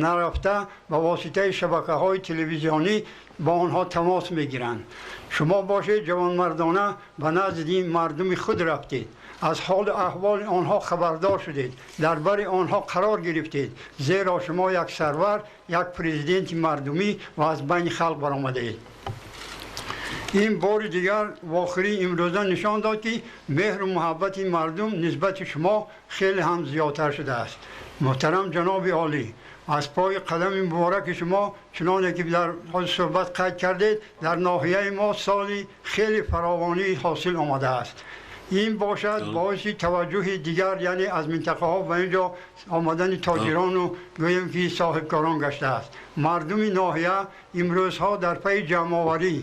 нарафта, ба воситаи шабакаҳои телевизионӣ бо онҳо тамос мегиранд. Шумо бошед, ҷавонмардона ба назди мардуми худ рафтед, аз ҳолу аҳволи онҳо хабардор шудед, дар бари онҳо қарор гирифтед, зеро шумо як сарвар, як президенти мардумӣ ва аз байни халқ баромадаед. Ин бори дигар вохӯрии имрӯза нишон дод, ки меҳру муҳаббати мардум нисбати шумо хеле ҳам зиёдтар шудааст. Муҳтарам ҷаноби олӣ, аз пои қадами мубораки шумо, чуноне ки дар суҳбат қайд кардед, дар ноҳияи мо соли хеле фаровонӣ ҳосил омадааст. Ин бошад боиси таваҷҷӯҳи дигар, яъне аз минтақаҳо ба ин ҷо омадани тоҷирону гӯем ки соҳибкорон гаштааст. Мардуми ноҳия имрӯзҳо дар пайи ҷамъоварӣ,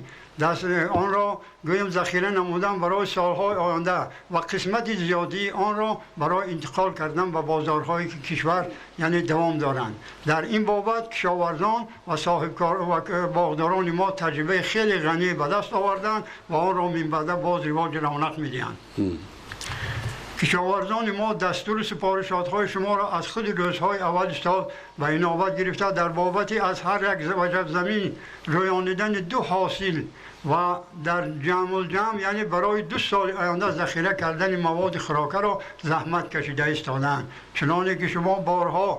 даст онро гӯем захира намудан барои солҳои оянда ва қисмати зиёдии онро барои интиқол кардан ба бозорҳои кишвар, яъне давом доранд. Дар ин бобат кишоварзон ва соҳибкор ва боғдорони мо таҷрибаи хеле ғанӣ ба даст оварданд ва онро минбаъда боз ривоҷу равнақ медиҳанд. Кишоварзони мо дастуру супоришотҳои шуморо аз худи рӯзҳои аввали сол ба инобат гирифта, дар бобати аз ҳар як ваҷаб замин рӯёнидани ду ҳосил ва дар ҷамъулҷамъ, яъне барои 2 соли оянда захира кардани маводи хӯрокаро заҳмат кашида истоданд. Чуноне ки шумо борҳо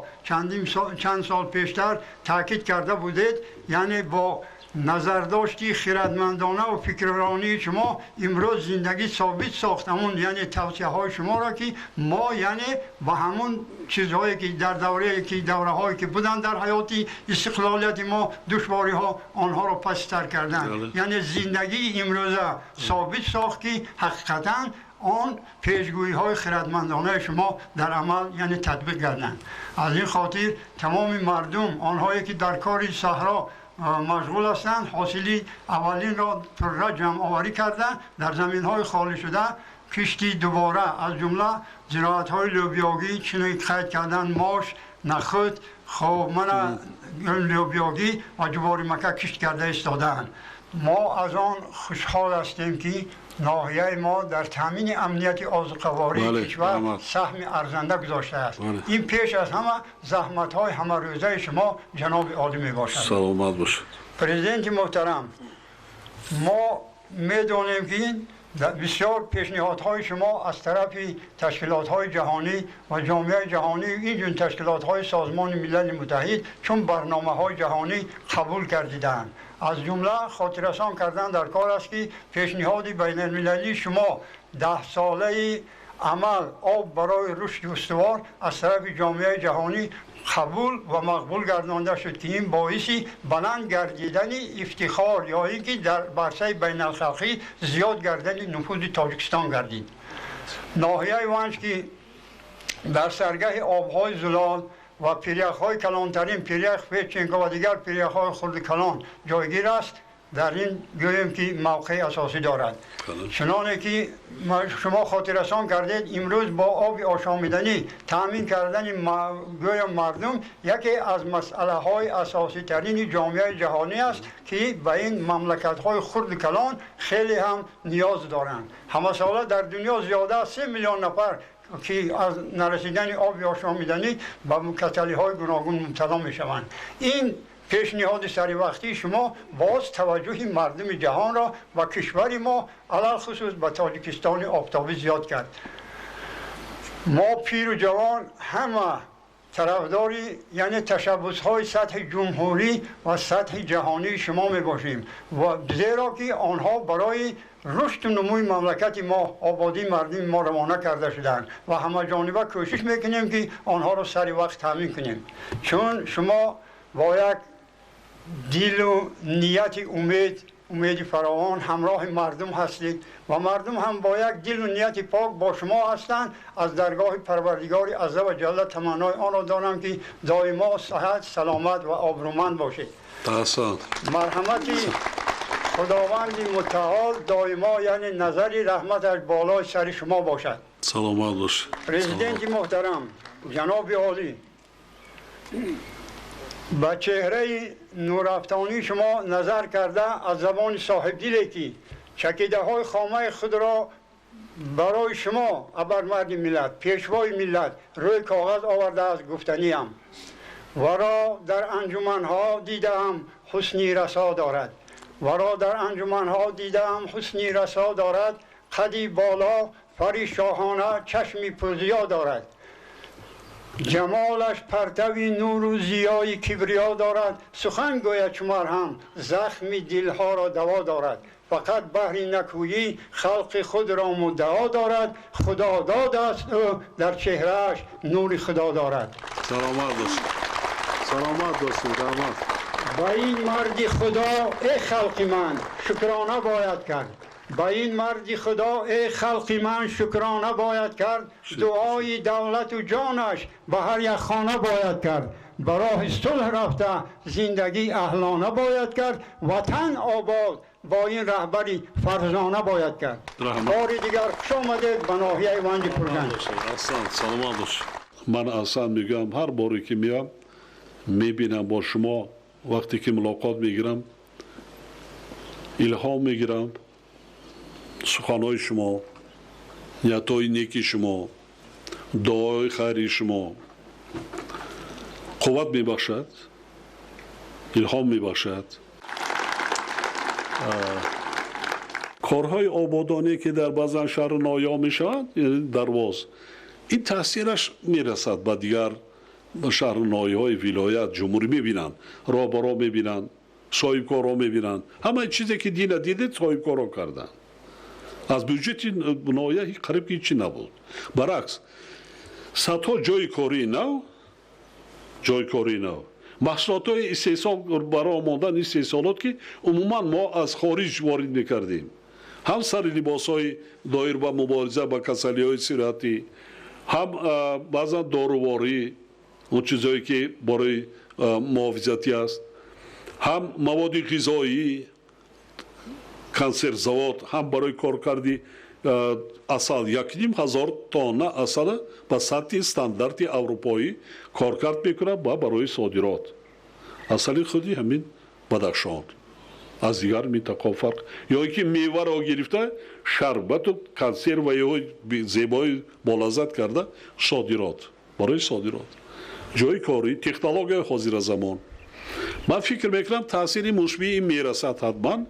чанд сол пештар таъкид карда будед, яъне бо назардошти хирадмандона ва фикрронии шумо имрӯз зиндагӣ собит сохт ҳамун, яъне тавсияҳои шуморо, ки мо, яъне ба ҳамун чизҳое ки дар даврае ки давраҳое ки буданд дар ҳаёти истиқлолияти мо душвориҳо, онҳоро пасттар кардан, яъне зиндагии имрӯза собит сохт, ки ҳақиқатан он пешгӯиҳои хирадмандонаи шумо дар амал, яъне татбиқ гарданд. Аз ин хотир тамоми мардум, онҳое ки дар кори саҳро машғул ҳастанд, ҳосили аввалинро пурра ҷамъоварӣ карда, дар заминҳои холӣ шуда кишти дубора, аз ҷумла зироатҳои лӯбиёгӣ, чунин қайд кардан мош, нахӯд, хоб, мана лӯбиёгӣ ва ҷуворимака кишт карда истодаанд. Мо аз он хушҳол ҳастем, ки ноҳияи мо дар таъмини амнияти озуқавории кишвар саҳми арзанда гузоштааст. Ин пеш аз ҳама заҳматҳои ҳамарӯзаи шумо, ҷаноби олӣ, мебошад. Саломат бошед. Президенти муҳтарам, мо медонем, ки бисёр пешниҳодҳои шумо аз тарафи ташкилотҳои ҷаҳонӣ ва ҷомеаи ҷаҳонӣ, инчунин ташкилотҳои Созмони Милали Муттаҳид чун барномаҳои ҷаҳонӣ қабул гардидаанд. Аз ҷумла хотиррасон кардан дар кор аст, ки пешниҳоди байналмилалии шумо 10-солаи амал об барои рушди устувор аз тарафи ҷомеаи ҷаҳонӣ қабул ва мақбул гардонда шуд, ки ин боиси баланд гардидани ифтихор ё ин ки дар барсаи байналхалқӣ зиёд гардани нуфузи Тоҷикистон гардид. Ноҳияи Ванҷ, ки дар саргаҳи обҳои зулол ва пиряхҳои калонтарин, пирях Федченко ва дигар пиряхҳои хурди калон ҷойгир аст, дар ин гӯем ки мавқеи асосӣ дорад. Чуноне ки шумо хотиррасон кардед, имрӯз бо оби ошомиданӣ таъмин кардани гӯям мардум яке аз масъалаҳои асоситарини ҷомеаи ҷаҳонӣ аст, ки ба ин мамлакатҳои хурди калон хеле ҳам ниёз доранд. Ҳамасола дар дунё зиёда аз 3 миллион нафар ки аз нарасидани оби ошомиданӣ ба касалиҳои гуногун мубтало мешаванд. Ин пешниҳоди саривақтии шумо боз таваҷҷӯҳи мардуми ҷаҳонро ба кишвари мо, алалхусус ба Тоҷикистони офтобӣ зиёд кард. Мо пиру ҷавон ҳама тарафдори, яъне ташаббусҳои сатҳи ҷумҳурӣ ва сатҳи ҷаҳонии шумо мебошем, ва зеро ки онҳо барои рушду нумӯи мамлакати мо, ободии мардуми мо равона карда шуданд ва ҳамаҷониба кӯшиш мекунем, ки онҳоро сари вақт таъмин кунем. Чун шумо бо як дилу нияти умеди фаровон ҳамроҳи мардум ҳастед ва мардум ҳам бо як дилу нияти пок бо шумо ҳастанд, аз даргоҳи Парвардигори азза ва ҷалла таманнои онро дорам, ки доимо саҳат, саломат ва обрӯманд бошед. Марҳамати Худованди мутаол доимо, яъне назари раҳматаш болои сари шумо бошад. Саломат бошед. Президенти муҳтарам, ҷаноби олӣ, ба чеҳраи нурафтонии шумо назар карда, аз забони соҳибдиле ки чакидаҳои хомаи худро барои шумо, абармарди миллат, пешвои миллат, рӯи коғаз овардааст, гуфтаниам. Варо дар анҷуманҳо дидаам, ҳусни расо дорад. Варо дар анҷуманҳо дидаам, ҳусни расо дорад. Қади боло, фари шоҳона, чашми пурзиё дорад. Ҷамолаш партави нуру зиёи кибриё дорад. Сухан гӯяд чу марҳам, захми дилҳоро даво дорад. Фақат баҳри накӯӣ халқи худро муддао дорад. Худодод аст ӯ, дар чеҳрааш нури Худо дорад. Саломат бошед. Саломат бошед. Раҳмат. Ба ин марди Худо, эй халқи ман, шукрона бояд кард. Ба ин марди Худо, эй халқи ман, шукрона бояд кард. Дуои давлату ҷонаш ба ҳар як хона бояд кард. Ба роҳи сулҳ рафта зиндагӣ аҳлона бояд кард. Ватан обод бо ин раҳбари фарзона бояд кард. Бори дигар хуш омадед ба ноҳияи Ванҷи Пурганҷ. Аҳсан, саломат бошед. Ман аҳсан мегӯям, ҳар боре ки меоям, мебинам бо шумо, вақте ки мулоқот мегирам, илҳом мегирам. Суханҳои шумо, ниятҳои неки шумо, дуои хайри шумо қувват мебахшад, илҳом мебахшад. Корҳои ободоние ки дар баъзан шаҳру ноҳияҳо мешавад, яъне Дарвоз, ин таъсираш мерасад ба дигар шаҳру ноҳияҳои вилоят, ҷумҳурӣ. Мебинанд, роҳбаро мебинанд, соҳибкорро мебинанд. Ҳамаи чизе ки дина дидед, соҳибкорро карданд. Аз бюҷети ноҳия қариб ки ҳичи набуд. Баръакс, садҳо ҷойи кории нав, ҷойи кории нав, маҳсулотҳои истеҳсол барои омодан, истеҳсолот ки умуман мо аз хориҷ ворид мекардем, ҳам сари либосҳои доир ба мубориза ба касалиҳои сироятӣ, ҳам баъзан доруворӣ, он чизҳое ки барои муҳофизатӣ аст, ҳам маводи ғизоӣ, консервзавод, ҳам барои коркарди асал, 1500 тонна асала ба сатҳи стандарти аврупоӣ коркард мекунад ва барои содирот. Асали худи ҳамин Бадахшон аз дигар минтақаҳо фарқ, ё ки меваро гирифта шарбату консерваҳои зебои болаззат карда содирот, барои содирот. Ҷойи корӣ, технологияи ҳозиразамон. Ман фикр мекунам, таъсири мусбии ин мерасад ҳатман.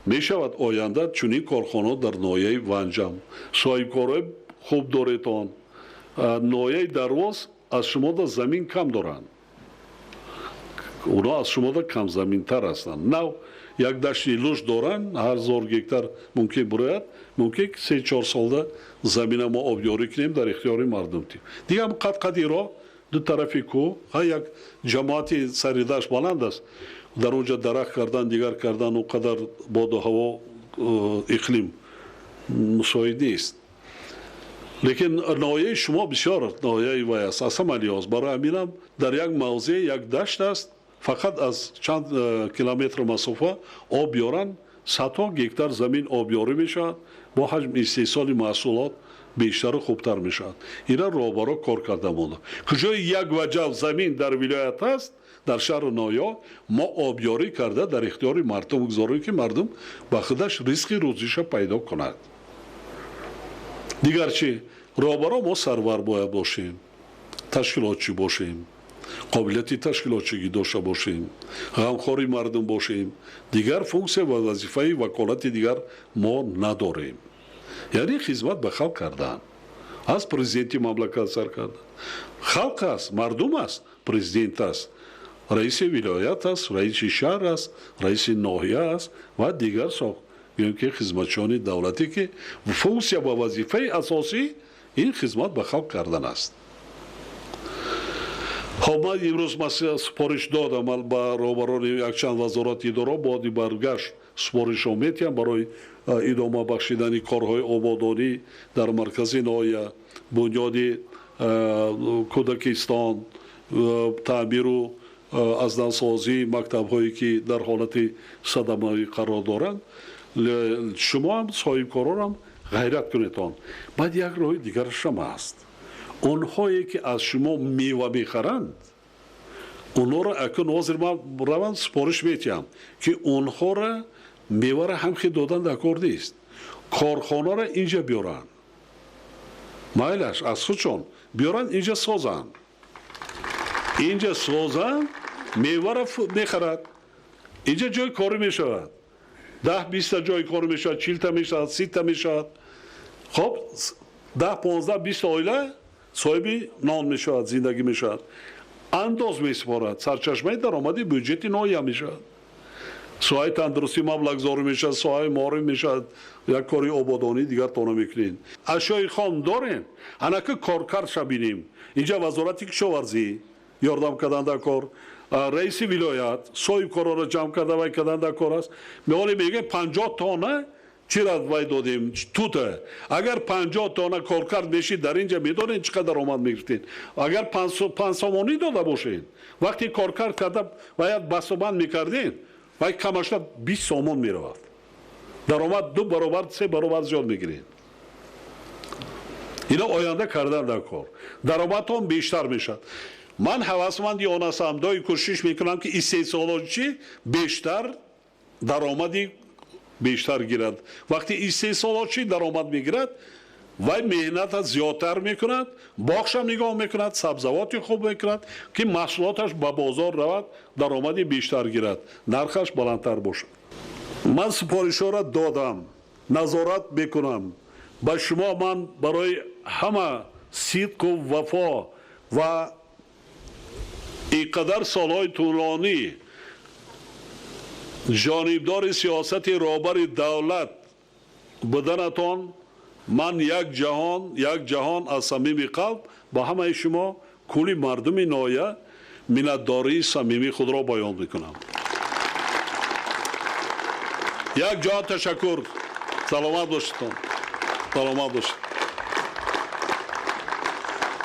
Мешавад оянда чунин корхонаҳо дар ноҳияи Ванҷам. Соҳибкорҳои хуб доретон. Ноҳияи Дарвоз аз шумода замин кам доранд. Онҳо аз шумода камзаминтар ҳастанд. Нав як дашти луш доранд, ҳар 1000 гектар мумкин бурояд, мумкин 3-4 солда замина мо обёрӣ кунем, дар ихтиёри мардум тим. Дигар қад-қади роҳ ду тарафи кӯҳ, ҳа як ҷамоати сари дашт баланд аст, дар он ҷо дарахт кардан, дигар кардан, он қадар боду ҳаво, иқлим мусоид нест. Лекин ноҳияи шумо бисёр ноҳияи вай аст, аз ҳама лиҳоз. Барои ҳаминам дар як мавзеъ як дашт аст, фақат аз чанд километр масофа об биёранд, садҳо гектар замин обёрӣ мешавад, бо ҳаҷми истеҳсоли маҳсулот бештару хубтар мешавад. Ина роҳбаро кор карда монда. Куҷои як ваҷаб замин дар вилоят аст, дар шаҳру ноҳияҳо мо обёрӣ карда дар ихтиёри мардум гузорем, ки мардум ба худаш ризқи рӯзиша пайдо кунад. Дигар чӣ? Роҳбаро мо сарвар бояд бошем, ташкилотчӣ бошем, қобилияти ташкилотчигӣ дошта бошем, ғамхори мардум бошем. Дигар функсия ва вазифаи ваколати дигар мо надорем. Яъне хизмат ба халқ кардан. Аз президенти мамлакат сар кардан. Халқ аст, мардум аст, президент аст, раиси вилоят аст, раиси шаҳр аст, раиси ноҳия аст ва дигар ки хизматчиёни давлатӣ, ки функсия ва вазифаи асосӣ ин хизмат ба халқ кардан аст. Хоб, ман имрӯз супориш додам ба роҳбарони якчанд вазорати идора, боди баргашт супоришҳо метиҳам барои идома бахшидани корҳои ободонӣ дар маркази ноҳия, бунёди кӯдакистон, таъмиру аз навсозии мактабҳое ки дар ҳолати садамавӣ қарор доранд. Шумо ҳам соҳибкоронам ғайрат кунедон. Баъд як роҳи дигарашам аст. Онҳое ки аз шумо мева мехаранд, онҳоро акун ҳозир ман равам супориш метиҳам, ки онҳоро мевара ҳамхел додан дар кор нест, корхонаро инҷа биёранд, майлаш аз худшон биёранд, инҷа созанд, инҷа созанд, мевара мехарад, инҷа ҷои корӣ мешавад, 10-20 ҷои корӣ мешавад, 40та мешавад, 30та мешавад. Хоб, 10, 15, 20 оила соҳиби нон мешавад, зиндагӣ мешавад, андоз месупорад, сарчашмаи даромади бюҷети ноҳия мешавад, соҳаи тандурустӣ маблағгузорӣ мешавад, соҳаи маориф мешавад, як кори ободонӣ дигар то намекунед. Ашёи хом дорем, анаки коркардша бинем. Инҷа вазорати кишоварзӣ ёрдам кардан дар кор, раиси вилоят соҳибкорҳоро ҷамъ карда вай кардан дар кор аст. Меоле мегӯем 50 тонна чира вай додем тута. Агар 50 тонна коркард мешид, дар инҷа медонед чӣ қадар омад мегирифтед. Агар 5 сомонӣ дода бошед, вақте коркард карда бояд басобанд мекардед, вай камашта 20 сомон меравад. Даромад 2 баробар, 3 баробар зиёд мегиред. Ино оянда кардан дар кор. Даромадтон бештар мешавад. Ман ҳавасманди он ҳастам, дои кӯшиш мекунам, ки истеҳсолотчӣ бештар даромади бештар гирад. Вақте истеҳсолотчӣ даромад мегирад, вай меҳната зиёдтар мекунад, боғшам нигоҳ мекунад, сабзавоти хуб мекунад, ки маҳсулоташ ба бозор равад, даромади бештар гирад, нархаш баландтар бошад. Ман супоришҳоро додам, назорат мекунам. Ба шумо ман барои ҳама сидқу вафо ва ин қадар солҳои тӯлонӣ ҷонибдори сиёсати роҳбари давлат буданатон ман як ҷаҳон аз самими қалб ба ҳамаи шумо кулли мардуми ноҳия миннатдории самимии худро баён мекунам. Як ҷаҳон ташаккур. Саломат бошедтон. Саломат бошед.